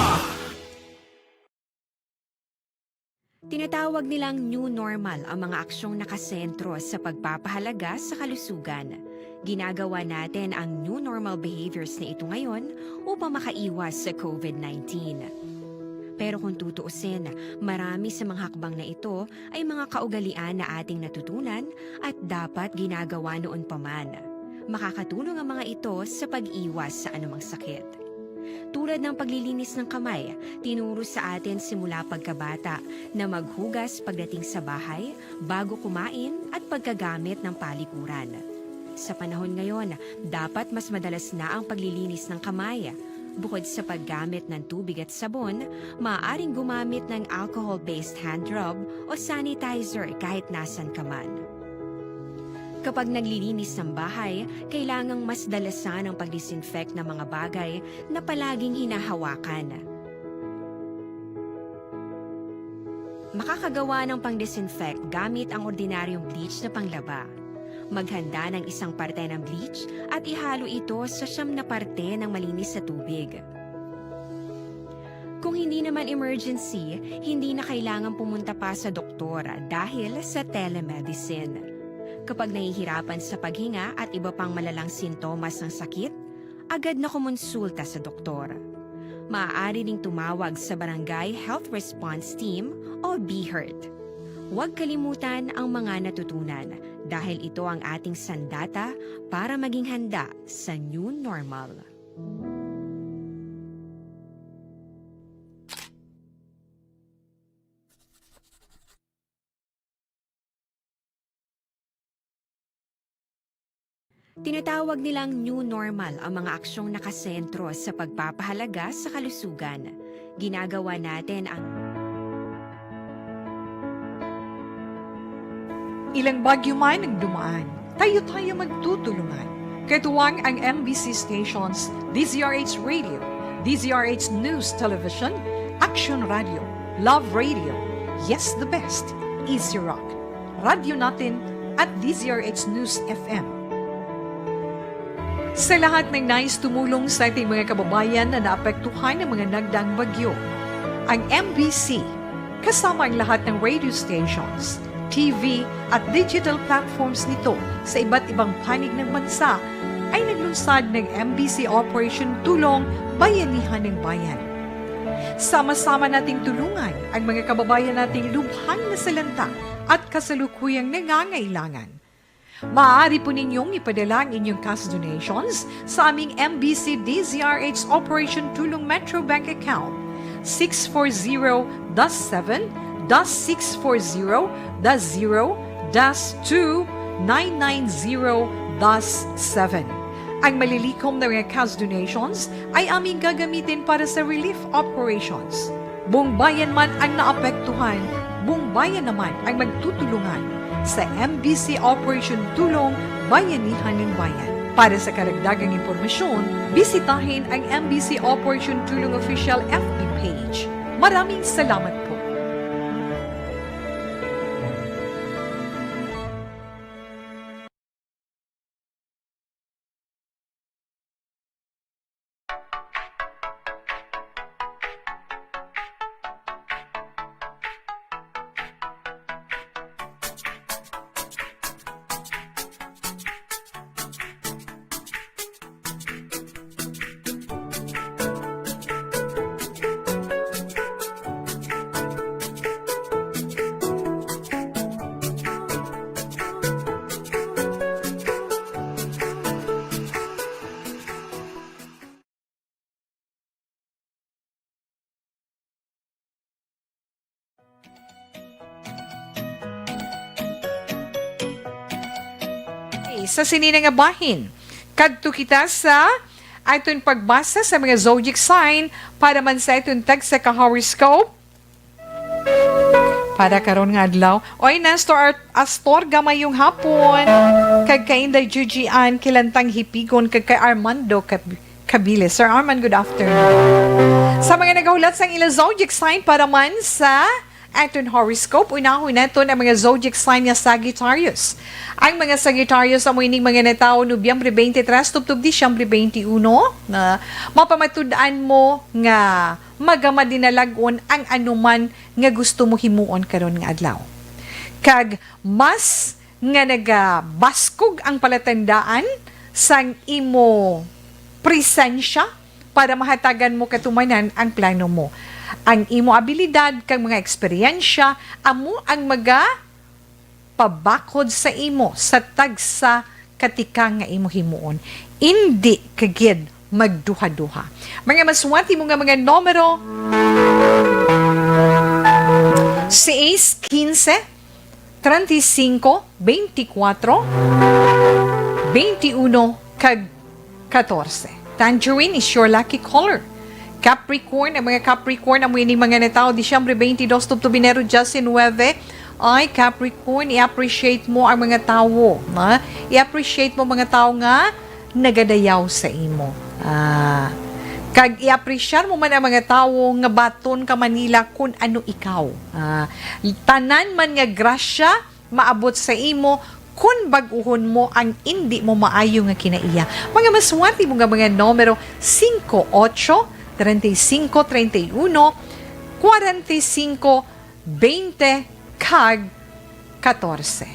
Tinatawag nilang new normal ang mga aksyong nakasentro sa pagpapahalaga sa kalusugan. Ginagawa natin ang new normal behaviors na ito ngayon upang makaiwas sa covid nineteen. Pero kung tutuusin, marami sa mga hakbang na ito ay mga kaugalian na ating natutunan at dapat ginagawa noon pa man. Makakatulong ang mga ito sa pag-iwas sa anumang sakit. Tulad ng paglilinis ng kamay, tinuro sa atin simula pagkabata na maghugas pagdating sa bahay, bago kumain, at pagkagamit ng palikuran. Sa panahon ngayon, dapat mas madalas na ang paglilinis ng kamay. Bukod sa paggamit ng tubig at sabon, maaaring gumamit ng alcohol-based hand rub o sanitizer kahit nasan ka man. Kapag naglilinis ng bahay, kailangang mas dalasan ang pag-disinfect ng mga bagay na palaging hinahawakan. Makakagawa ng pang-disinfect gamit ang ordinaryong bleach na panglaba. Maghanda ng isang parte ng bleach at ihalo ito sa siyam na parte ng malinis na tubig. Kung hindi naman emergency, hindi na kailangan pumunta pa sa doktor dahil sa telemedicine. Kapag nahihirapan sa paghinga at iba pang malalang sintomas ng sakit, agad na kumonsulta sa doktor. Maaari ring tumawag sa Barangay Health Response Team o BHERT. Huwag kalimutan ang mga natutunan dahil ito ang ating sandata para maging handa sa new normal. Tinatawag nilang new normal ang mga aksyong nakasentro sa pagpapahalaga sa kalusugan. Ginagawa natin ang Ilang bagyo man ang dumaan, tayo-tayo magtutulungan. Katuwang ang M B C stations, D Z R H Radio, D Z R H News Television, Action Radio, Love Radio, Yes the Best, Easy Rock, Radyo Natin, at D Z R H News F M. Sa lahat ng nais tumulong sa ating mga kababayan na naapektuhan ng mga nagdaang bagyo, ang M B C, kasama ang lahat ng radio stations, T V, at digital platforms nito sa iba't ibang panig ng bansa, ay naglunsad ng M B C Operation Tulong Bayanihan ng Bayan. Sama-sama nating tulungan ang mga kababayan nating lubhang nasalanta at kasalukuyang nangangailangan. Maaari po ninyong ipadala ang inyong cash donations sa aming M B C D Z R H Operation Tulong Metro Bank Account, six four zero dash seven dash six four zero dash zero dash two nine nine zero dash seven. Ang malilikom na mga cash donations ay aming gagamitin para sa relief operations. Buong bayan man ang naapektuhan, buong bayan naman ang magtutulungan sa M B C Operation Tulong Bayanihan ng Bayan. Para sa karagdagang impormasyon, bisitahin ang M B C Operation Tulong Official F B page. Maraming salamat po. Sa sini na nga bahin, kadto kita sa aton pagbasa sa mga zodiac sign para man sa aton tagsa ka horoscope para karon nga adlaw. Oy, Nestor Ar-, Astorga, mayong hapon. Kag kay Inday Juji Ann Kilantang Hipigon, kag kay Armando Cab-, Cabiles. Sir Arman, good afternoon. Sa mga nagahulat sang ila zodiac sign para man sa aton horoscope, unahon naton ang mga zodiac sign nga Sagittarius. Ang mga Sagittarius amo ining mga natawo Nobyembre twenty-three tubtob Disyembre twenty-one, na mapamatud-an mo nga magamadinalag-on ang anuman nga gusto mo himuon karon nga adlaw. Kag mas nga nagabaskog ang palatandaan sang imo presensya para mahatagan mo katumanan ang plano mo. Ang imo abilidad kag mga eksperyensya amo ang maga pabakod sa imo sa tagsa ka tikang nga imo himuon. Indi ka gid magduha-duha. Mga maswati mo nga mga numero, seis, quince, treinta y cinco, veinticuatro, veintiuno, kag catorce. Tangerine is your lucky color. Capricorn, ang mga Capricorn, amo ini mga natawo Disyembre twenty-dos tubtob Enero diecinuebe. Ay, Capricorn, i-appreciate mo ang mga tawo, ha? I-appreciate mo mga tawo nga nagadayaw sa imo. Ah, kag i-appreciate mo man ang mga tawo nga baton ka man nila kun ano ikaw. Ah, tanan man nga grasya maabot sa imo kun bag-uhon mo ang indi mo maayo nga kinaiya. Mga maswati mo nga mga numero, cinco, ocho, treinta y cinco, treinta y uno, cuarenta y cinco, veinte, kag catorce.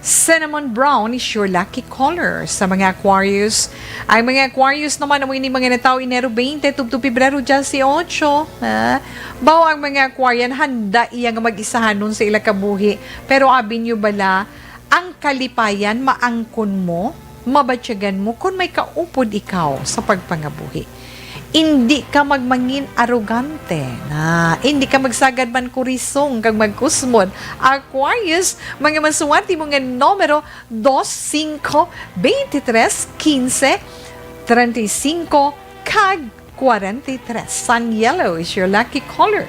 Cinnamon brown is your lucky color sa mga Aquarius. Ang mga Aquarius naman, amo ini mga natawo Enero twenty tubtob Pebrero dieciocho. Ah, bawo ang mga Aquarian, handa iya nga mag-isahanon sa ila kabuhi. Pero abi niyo bala, ang kalipayan maangkon mo, mabatyagan mo kon may kaupod ikaw sa pagpangabuhi. Indi ka magmangin arogante, na indi ka magsagad man kurisong kag magkusmod. Aquarius, mga maswati mo nga numero, dos, cinco, veintitrés, quince, treinta y cinco, kag cuarenta y tres. Sun yellow is your lucky color.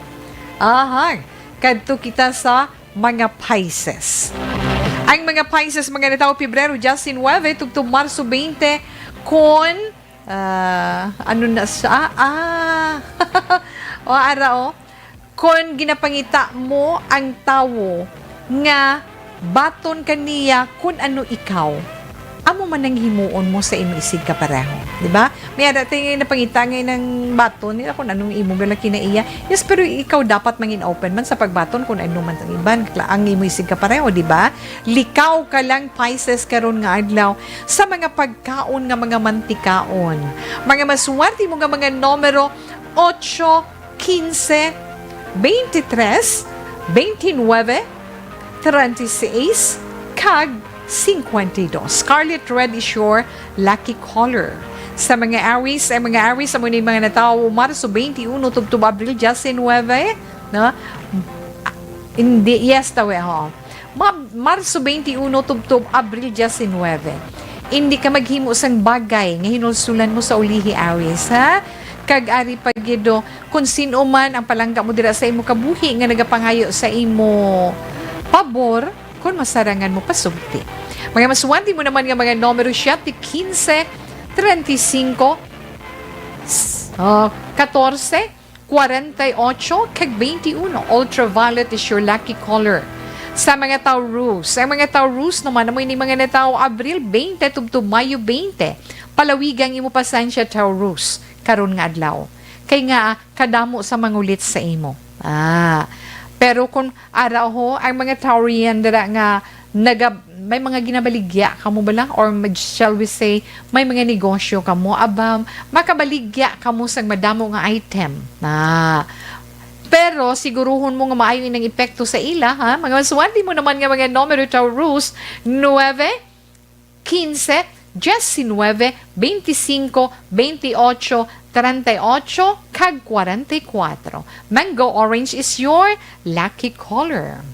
Aha, kadto kita sa mga Pisces. Ang mga Pisces, mga natawo Pebrero diecinuebe tubtob Marso twenty, kon, ah, ano na sa, ah, o, ara, o. Kon ginapangita mo ang tawo nga baton ka niya kun ano ikaw, amo man ang himuon mo sa imo isigkapareho, di ba? May ara tayo nga napangita nga nang baton nila kung anong imo bala kinaiya. Yes, pero ikaw dapat mangin open man sa pagbaton kung ano man ang iban, ang imo isigkapareho, di ba? Likaw ka lang, Pisces, karon nga adlaw sa mga pagkaon nga mga mantikaon. Mga maswerte mo nga mga numero, ocho, quince, veintitrés, veintinuebe, treinta y seis, kag cincuenta y dos. Scarlet red is your lucky color. Sa mga Aries, ang mga Aries, amo ni mga natawo Marso twenty-uno tubtob Abril diecinuebe, no? Hindi, yes, tawe, ho. Ma-, Marso twenty-uno tubtob Abril diecinuebe. Hindi ka maghimo sang bagay nga hinulsulan mo sa ulihi, Aries, ha? Kag ari pa gid, do, kung sin-o man ang palangga mo dira sa imo kabuhi nga nagapangayo sa imo pabor, kung masarangan mo pasugti. Mga maswerte mo naman nga mga numero siete, quince, treinta y cinco, s-, ah, catorce, cuarenta y ocho, kag veintiuno. Ultraviolet is your lucky color. Sa mga Taurus, ang mga Taurus naman, amo ini mga natawo Abril twenty tubtob Mayo twenty. Palawiga ang imo pasensya, Taurus, karon nga adlaw. Kay nga, kadamo sa mangulit sa imo. Ah. Pero kung ara ho, ang mga Taurian dira nga naga-, may mga ginabaligya kamo bala, or mag-, shall we say, may mga negosyo kamo, aba, makabaligya kamo sang madamo nga item. Ah. Pero siguruhon mo nga maayo inang epekto sa ila, ha? Mga maswerte mo naman nga mga numero, Taurus, nuebe, quince, diecinuebe, veinticinco, veintiocho, treinta y ocho, kag cuarenta y cuatro. Mango orange is your lucky color.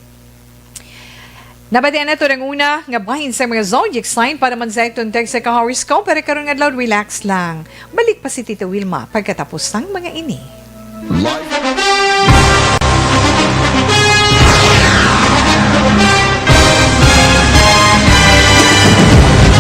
Nabatian nato ang una nga bahin sa mga zodiac sign para man sa aton tag sa ka-horoscope, pero karong adlaw, relax lang. Balik pa si Tita Wilma pagkatapos sang mga ini.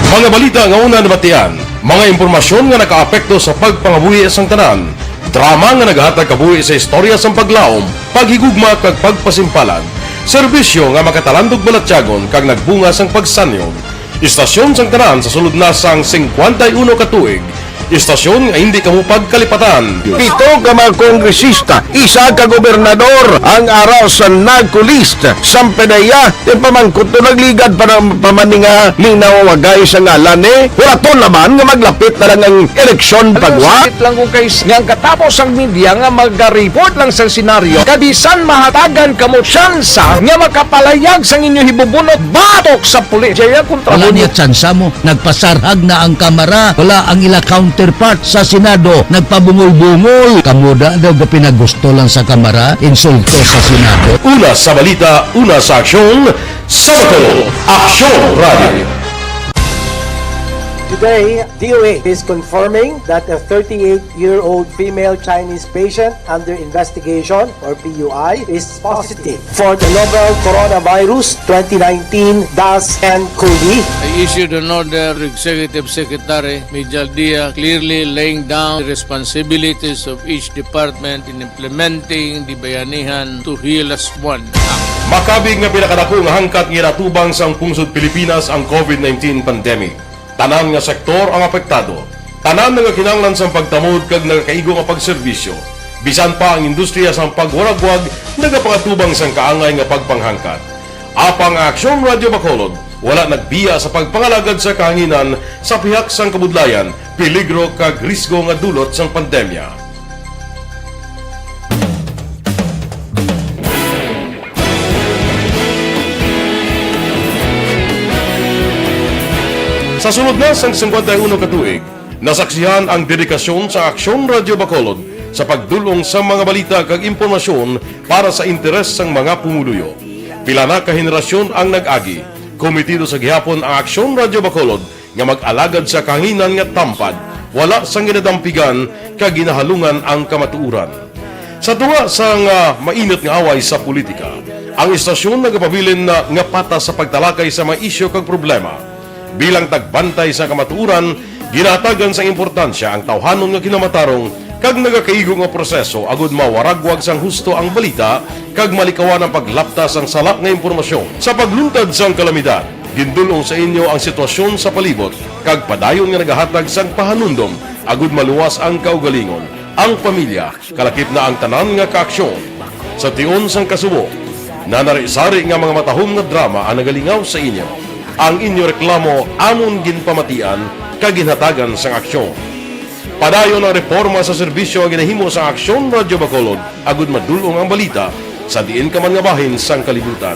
Mga balita nga una nabatian, mga impormasyon nga nakaapekto sa pagpangabuhi sang tanan, drama nga nagahatag kabuhi sa istorya sang paglaom, paghigugma kag pagpasimpalan, serbisyo nga makatalandog balatyagon kag nagbunga sang pagsanyog. Istasyon sang tanan sa sulod na sang singkwenta y uno ka tuig. Istasyon nga hindi kamo pagkalipatan. Pito ka mga kongresista, isa ka gobernador ang ara sa NAGCO list. Sampe na iya, ti pamangkot to nagligad pa ng pamaninga ning nawawagay sa ngalan ni. Wala to naman nga maglapit na lang ang eleksyon pagwa. Sakit lang kung kay nga ang katapos ang media nga magaripot lang sa senaryo. Kabisan mahatagan kamo tsansa nga makapalayag sang inyo hibubunot batok sa pulis. Jaya kontra Wala mo niya tsansa mo. Nagpasarhag na ang Kamara. Wala ang ila counterpart sa Senado. Nagpabungol-bungol. Kamo da daw gapinagusto lang sa Kamara. Insulto sa Senado. Una sa balita, una sa aksyon, sa Bacolod, Aksyon Radio. Today, D O A is confirming that a thirty-eight-year-old female Chinese patient under investigation, or P U I, is positive for the novel coronavirus twenty nineteen dash N cov. I issued an order to Executive Secretary Mijal Dia, clearly laying down the responsibilities of each department in implementing the Bayanihan to Heal As One Act. Makabig nga pinakadako nga hangkat nga ginatubang sang pungsod Pilipinas ang covid nineteen pandemic. Tanan nga sektor ang apektado. Tanan nga kinahanglan sang pagtamod kag nagakaigo nga pagserbisyo. Bisan pa ang industriya sang pagwaragwag nagapangatubang sang kaangay nga pagpanghangkat. Apang ang Aksyon Radio Bacolod wala nagbiya sa pagpangalagad sa kahanginan sa pihak sang kabudlayan, peligro kag risgo nga dulot sang pandemya. Sa sulod na sang singkwenta y uno ka tuig, nasaksihan ang dedikasyon sa Aksyon Radio Bacolod sa pagdul-ong sa mga balita kag impormasyon para sa interes sang mga pumuluyo. Pila na ka henerasyon ang nag-agi. Komitido sa gihapon ang Aksyon Radio Bacolod nga mag-alagad sa kahanginan nga tampad, wala sang ginadampigan kag ginahalungan ang kamatuoran. Sa tunga sang, ah, mainit nga away sa politika, ang istasyon nagapabilin na nga patas sa pagtalakay sa mga isyu kag problema. Bilang tagbantay sa kamatuoran, ginahatagan sang importansya ang tawhanon nga kinamatarong kag nagakaigo nga proseso agud mawaragwag sang husto ang balita kag malikawan ang paglapta sang sala nga impormasyon. Sa pagluntad sang kalamidad, gindul-ong sa inyo ang sitwasyon sa palibot kag padayon nga nagahatag sang pahanumdom agud maluwas ang kaugalingon, ang pamilya, kalakip na ang tanan nga kaaksyon. Sa tion sang kasubo, nanari-sari nga mga matahom nga drama ang nagalingaw sa inyo. Ang inyo reklamo amon ginpamatian kag ginhatagan sang aksyon. Padayon ang reporma sa serbisyo nga ginahimo sang Aksyon Radio Bacolod agud madul-ong ang balita sa diin ka man nga bahin sang kalibutan.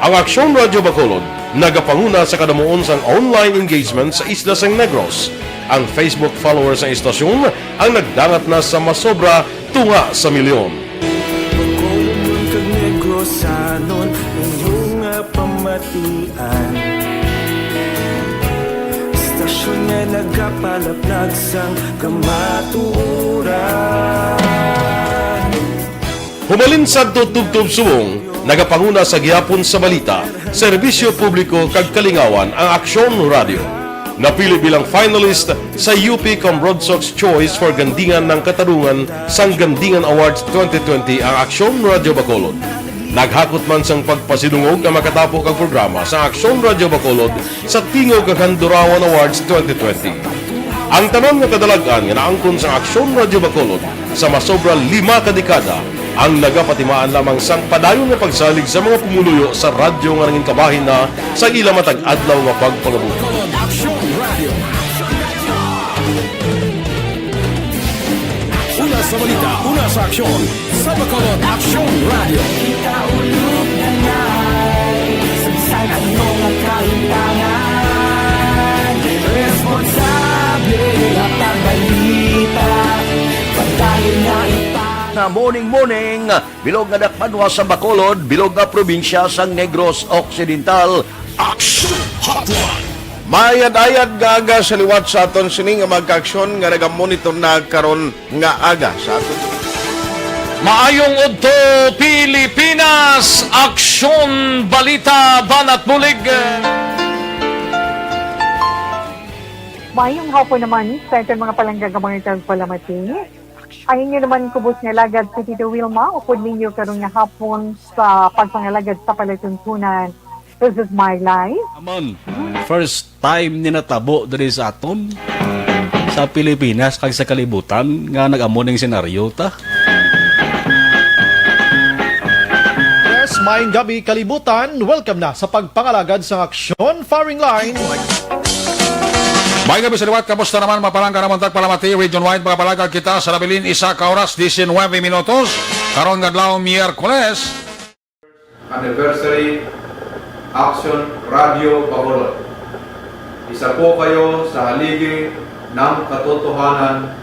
Ang Aksyon Radio Bacolod nagapanguna sa kadamuon sang online engagement sa isla sang Negros. Ang Facebook followers sang istasyon ang nagdangat na sa masobra tunga sa milyon. Bacolodnon kag Negrosanon, inyo nga pamatian. Istasyon nga nagapalaplag sang kamatuoran. Humalin sadto tubtob subong, nagapanguna sa gihapon sa balita, serbisyo publiko kag kalingawan ang Aksyon Radio. Napili bilang finalist sa U P Comrade Sox Choice for Gandingan ng Katarungan sang Gandingan Awards twenty twenty ang Aksyon Radio Bacolod. Naghakot man sang pagpasidungog ang makatapo kag programa sa Aksyon Radio Bacolod sa Tingog kag Handurawan Awards twenty twenty. Ang tanan nga kadalag-an nga naangkon sang Aksyon Radio Bacolod sa masobra lima ka dekada ang nagapatimaan lamang sang padayon nga pagsalig sa mga pumuluyo sa radyo nga nangin kabahin na sa ila matag adlaw nga pagpangabuhi. Aksyon Radio. Una sa balita, una sa aksyon, sa Bacolod Aksyon Radio. Kita ulog na nai, sa bisan ano nga kahitangan, responsable, hatag balita, padayon nga ipang- Morning, morning, bilog nga dakbanwa sa Bacolod, bilog nga probinsya sang Negros Occidental. Action Hotline! Mayad-ayad nga aga sa liwat sa aton sini nga mga kaaksyon nga nagamonitor na karon nga aga sa aton. Maayong udto, Pilipinas! Aksyon, balita, banat bulig! Maayong hapon naman sa aton mga palangga nga mga tagpalamati. Ang inyo naman kubos nga alagad si Tito Wilma, upod ninyo karon nga hapon sa pagpangalagad sa palatuntunan. This is my life. Amon, first time ni natabo diri sa aton, sa Pilipinas kag sa kalibutan, nga nag-amo ning senaryo ta. Yes, maayong gabi, kalibutan. Welcome na sa pagpangalagad sang aksyon, firing line. May gabi sa liwat, kamusta naman, mga palangga namon tagpalamati, region-wide, mga palangga kita sa nabilin, isa ka oras, diecinuebe minutos, karon nga adlaw, Miyerkules. Anniversary, Action Radio Bacolod. Isa po kayo sa haligi ng katotohanan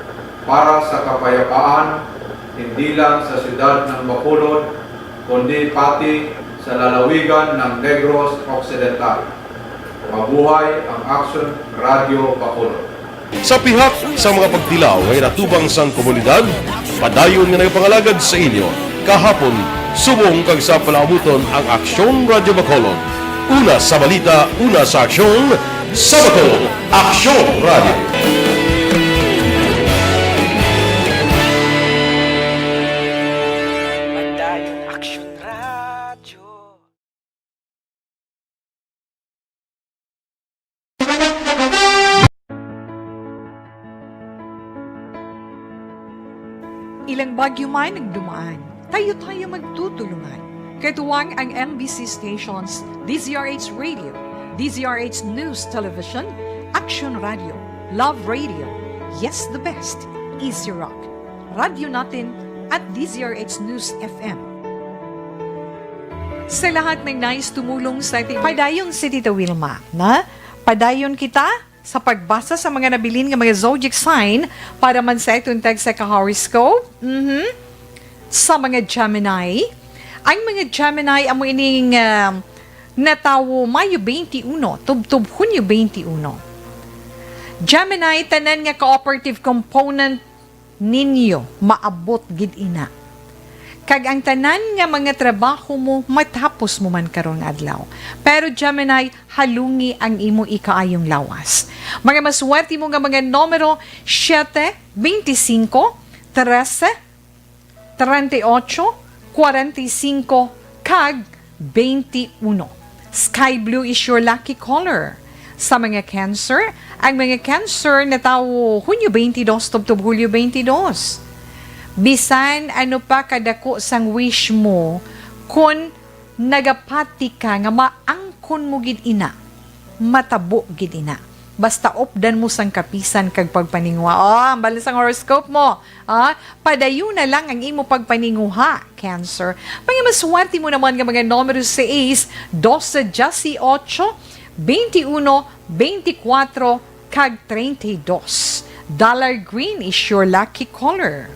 para sa kapayapaan, hindi lang sa siyudad ng Bacolod, kundi pati sa lalawigan ng Negros Occidental. Mabuhay ang Action Radio Bacolod. Sa pihak sa mga pagtilaw nga inatubang sang komunidad, padayon nga nagapangalagad sa inyo kahapon, subong kag sa palaabuton ang Aksyon Radio Bacolod. Una sa balita, una sa aksyon, sa Bacolod, Aksyon Radio. Padayon Aksyon Radio. Ilang bagyo man ang dumaan, tayo-tayo magtutulungan. Katuwang ang M B C stations, D Z R H Radio, D Z R H News Television, Action Radio, Love Radio, Yes the Best, Easy Rock, Radyo Natin, at D Z R H News F M. Sa lahat ng nais tumulong sa ating padayon, si Tita Wilma, na padayon kita sa pagbasa sa mga nabilin nga mga zodiac sign para man sa aton tagsa ka horoscope, mhm, sa mga Gemini. Ang mga Gemini amo ining, ah, natawo Mayo twenty-one tubtob Hunyo twenty-one. Gemini, tanan nga cooperative component ninyo maabot gid ina. Kag ang tanan nga mga trabaho mo matapos mo man karon nga adlaw. Pero Gemini, halungi ang imo ikaayong lawas. Mga maswerte mo nga mga numero, siete, veinticinco, trece, treinta y ocho, cuarenta y cinco, kag twenty-one. Sky blue is your lucky color. Sa mga Cancer, ang mga Cancer natawo Hunyo twenty-dos tubtob Hulyo twenty-dos. Bisan ano pa kadako sang wish mo, kon nagapati ka nga maangkon mo gid ina, matabo gid ina. Basta updan mo sang kapisan kag pagpaninguha. Oh, ang bala sang horoscope mo. Ah, padayon na lang ang imo pagpaninguha, Cancer. Mga maswerte mo naman nga mga numero seis, doce, dieciocho, veintiuno, veinticuatro, kag treinta y dos. Dollar green is your lucky color.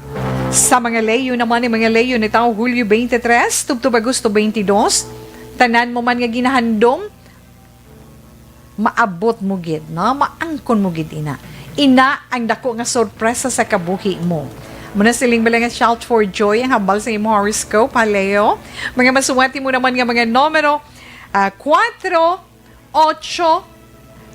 Sa mga Leo naman, ang mga Leo natawo Hulyo twenty-three tubtob Agosto twenty-two, tanan mo man nga ginahandom, maabot mo gid, no? Maangkon mo gid ina. Ina ang dako nga sorpresa sa kabuhi mo. Muna siling bala nga shout for joy ang hambal sa imo horoscope, ha, Leo. Mga maswerte mo naman nga mga numero, ah, kuwatro, ocho,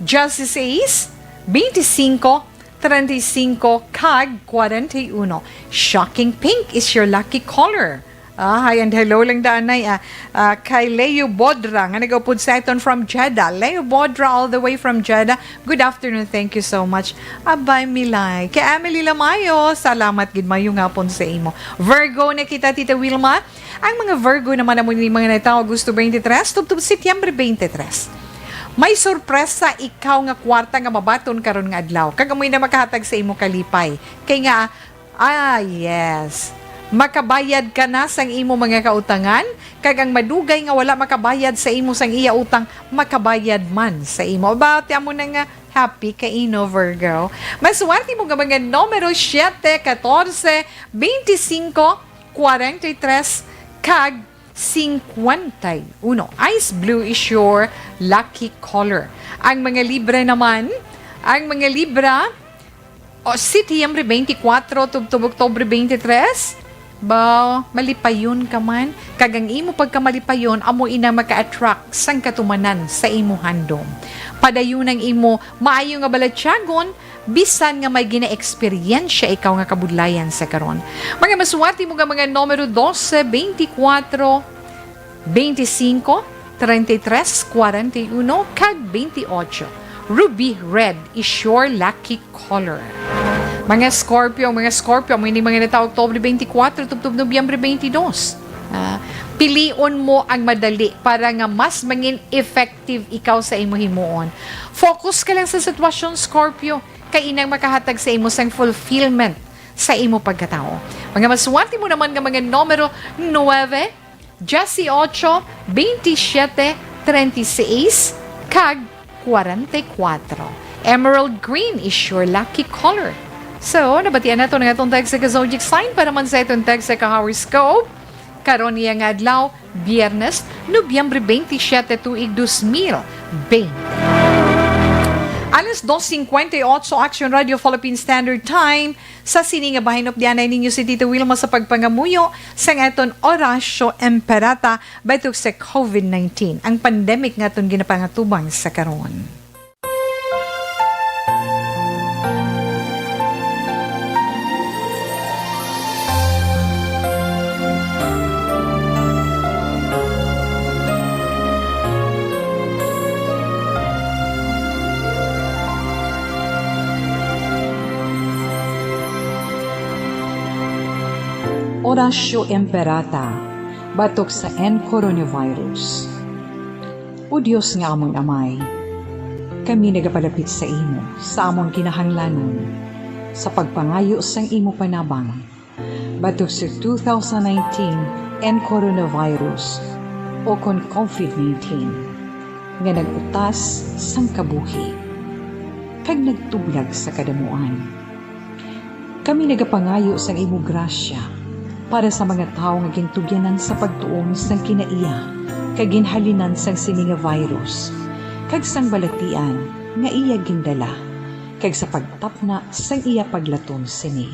dieciséis, veinticinco, treinta y cinco, kag cuarenta y uno. Shocking pink is your lucky color. Ah, hi and hello lang daan, nay, ah, ah, kay Leo Bodra, nga nagaupod sa aton from Jeddah. Leo Bodra, all the way from Jeddah. Good afternoon, thank you so much. Abay, Milay. Kay Emily Lamayo, salamat gid, maayong hapon sa imo. Virgo na kita, Tita Wilma. Ang mga Virgo naman amo ni mga natawo Agosto twenty-three tubtob Setyembre twenty-three. May sorpresa ikaw nga kwarta nga mabaton karon nga adlaw, kag amoy na makahatag sa imo kalipay. Kay nga, ah, yes, makabayad ka na sang imo mga kautangan, kag ang madugay nga wala makabayad sa imo sang iya utang, makabayad man sa imo. About amo na nga happy ka ino, Virgo. Maswerte mo nga mga numero, siete, katorse, veinticinco, kwarenta y tres, kag singkwenta y uno. Ice blue is your lucky color. Ang mga Libra naman, ang mga Libra, o, Setyembre twenty-four tubtob Oktubre twenty-three, ba, malipayon ka man, kag ang imo pagkamalipayon amo ina maka-attract sang katumanan sa imo handom. Padayon ang imo maayo nga balatyagon, bisan nga may ginaeksperyensya ikaw nga kabudlayan sa karon. Mga masuwati mo nga mga numero dose, twenty-four, twenty-five, treinta y tres, kwarenta y uno, kag twenty-ocho. Ruby red is your lucky color. Mga Scorpio, mga Scorpio, amo ini mga natawo Oktubre twenty-four tubtob Nobyembre twenty-two. Ah, pilion mo ang madali para nga mas mangin effective ikaw sa imo himuon. Focus ka lang sa sitwasyon, Scorpio, kay inang makahatag sa imo sang fulfillment sa imo pagkatawo. Mga masuwati mo naman nga mga numero, nuebe, dieciocho, veintisiete, treinta y seis, kag kwarenta y kuwatro. Emerald green is your lucky color. So, nabatian nato ang atong tagsa ka zodiac sign para man sa atong tagsa ka horoscope. Karon niya nga adlaw, Biyernes, Nobyembre twenty-seven, tuig dos mil twenty. Alas dos cincuenta y ocho, Action Radio Philippine Standard Time. Sa sini nga bahin, updianay ninyo si Tita Wilma sa pagpangamuyo sang aton Oratio Imperata batok sa covid nineteen, ang pandemic nga aton ginapangatubang sa karon. Oratio Imperata batok sa N coronavirus. O Dios nga amon Amay, kami nagapalapit sa imo sa amon kinahanglanon sa pagpangayo sang imo panabang batok sa two thousand nineteen N coronavirus, o kon covid nineteen, nga nag-utas sang kabuhi kag nagtublag sa kadamuan. Kami nagapangayo sang imo grasya para sa mga tawo nga gintugyanan sa pagtuon sang kinaiya kag ginhalinan sang sini nga virus, kag sang balatian nga iya gindala, kag sa pagtapna sang iya paglaton sini.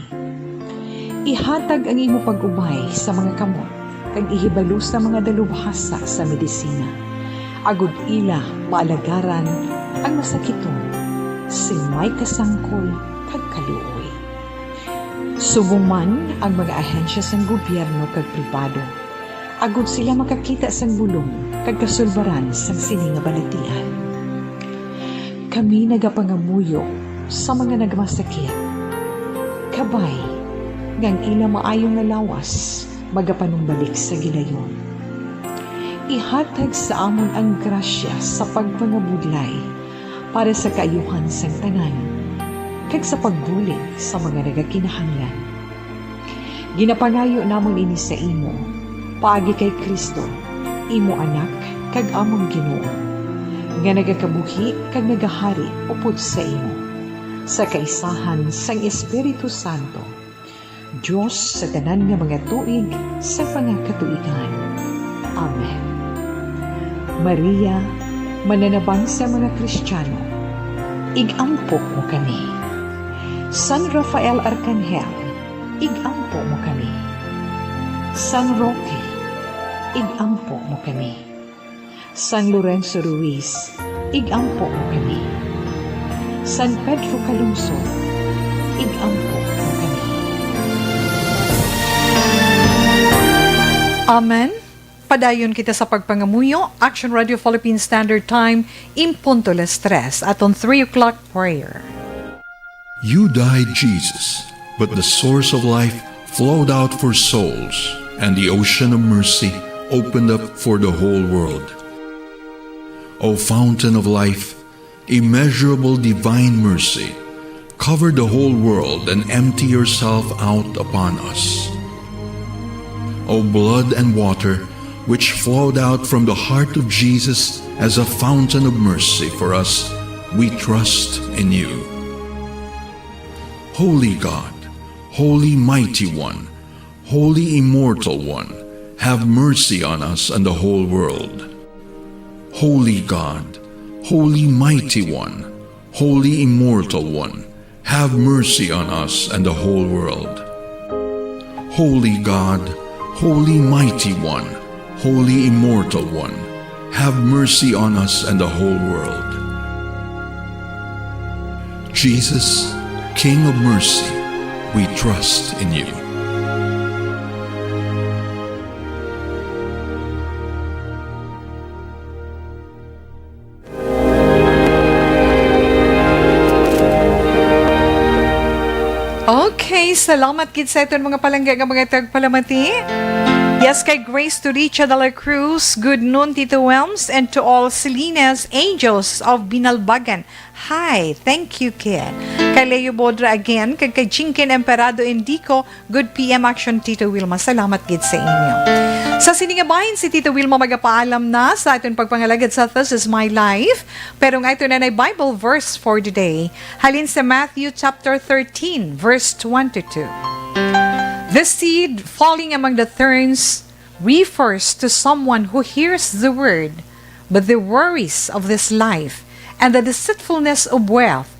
Ihatag ang imo pag-ubay sa mga kamot kag ihibalo sa mga dalubhasa sa medisina, agod ila maalagaran ang masakiton sing may kasangkol kag kaluoy. Subong man ang mga ahensya sang gobyerno kag pribado, agod sila makakita sang bulong kag kasulbaran sang sini nga balatian. Kami nagapangamuyo sa mga nagmasakit, kabay nga ang ila maayo nga lawas magapanumbalik sa gilayon. Ihatag sa amon ang grasya sa pagpangabudlay para sa kaayuhan sang tanan, kag sa pagbulig sa mga nagakinahanglan. Ginapangayo namon ini sa imo, paagi kay Cristo, imo Anak kag amon Ginoo, nga nagakabuhi kag nagahari upod sa imo, sa kaisahan sang Espiritu Santo, Dios sa tanan nga mga tuig sa mga katuigan. Amen. Maria, mananabang sa mga Kristiyano, ig-ampo mo kami. San Rafael Arkanghel, ig-ampo mo kami. San Roque, ig-ampo mo kami. San Lorenzo Ruiz, ig-ampo mo kami. San Pedro Calungsod, ig-ampo mo kami. Amen. Padayon kita sa pagpangamuyo. Action Radio Philippine Standard Time, in punto las tres, aton three o'clock prayer. You died, Jesus, but the source of life flowed out for souls, and the ocean of mercy opened up for the whole world. O fountain of life, immeasurable divine mercy, cover the whole world and empty yourself out upon us. O blood and water, which flowed out from the heart of Jesus as a fountain of mercy for us, we trust in you. Holy God, Holy Mighty One, Holy Immortal One, have mercy on us and the whole world. Holy God, Holy Mighty One, Holy Immortal One, have mercy on us and the whole world. Holy God, Holy Mighty One, Holy Immortal One, have mercy on us and the whole world. Jesus, King of mercy, we trust in you. Okay, salamat gid sa aton mga palangga nga mga tagpalamati. Yes, kay Grace Turicha de la Cruz, good noon, Tito Wilms, and to all Salinas Angels of Binalbagan. Hi, thank you, kid. Kay Leo Bodra again, kag kay Chinkin Emperado Indico, good P M Action, Tito Wilma. Salamat gid sa inyo. Sa sini nga bahin, si Tito Wilma magapaalam na sa aton pagpangalagad sa This Is My Life. Pero nga ito na nay Bible verse for the day. Halin sa Matthew chapter thirteen, verse twenty-two. The seed falling among the thorns refers to someone who hears the word, but the worries of this life and the deceitfulness of wealth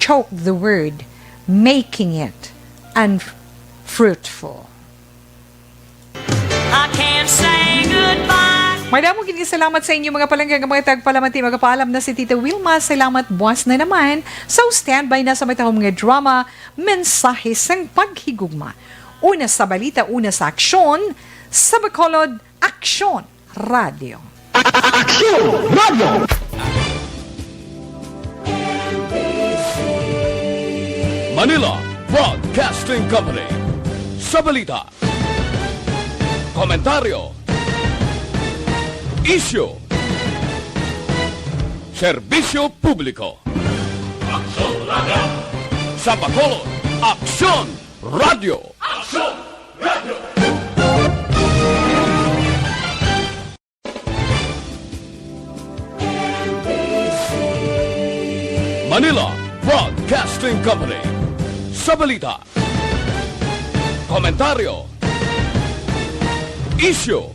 choke the word, making it unfruitful. I can't say goodbye. Madamo gid nga salamat sa inyo, mga palangga nga mga tagpalamati. Magapaalam na si Tita Wilma. Salamat, buwas na naman. So, standby na sa matahom nga drama, Mensahe sang Paghigugma. Una sa balita, una sa aksyon, sa Bacolod, Aksyon Radio. Aksyon Radio! Manila Broadcasting Company. Sa balita, komentaryo, isyu, serbisyo publiko. Aksyon Radio! Sa Bacolod, Aksyon Radio! Aksyon Radio! Manila Broadcasting Company. Sa balita, komentaryo, isyu,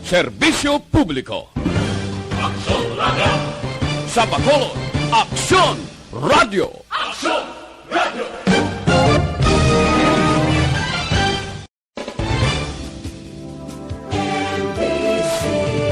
serbisyo publiko. Aksyon Radio! Sa Bacolod, Aksyon Radio! Aksyon Radio!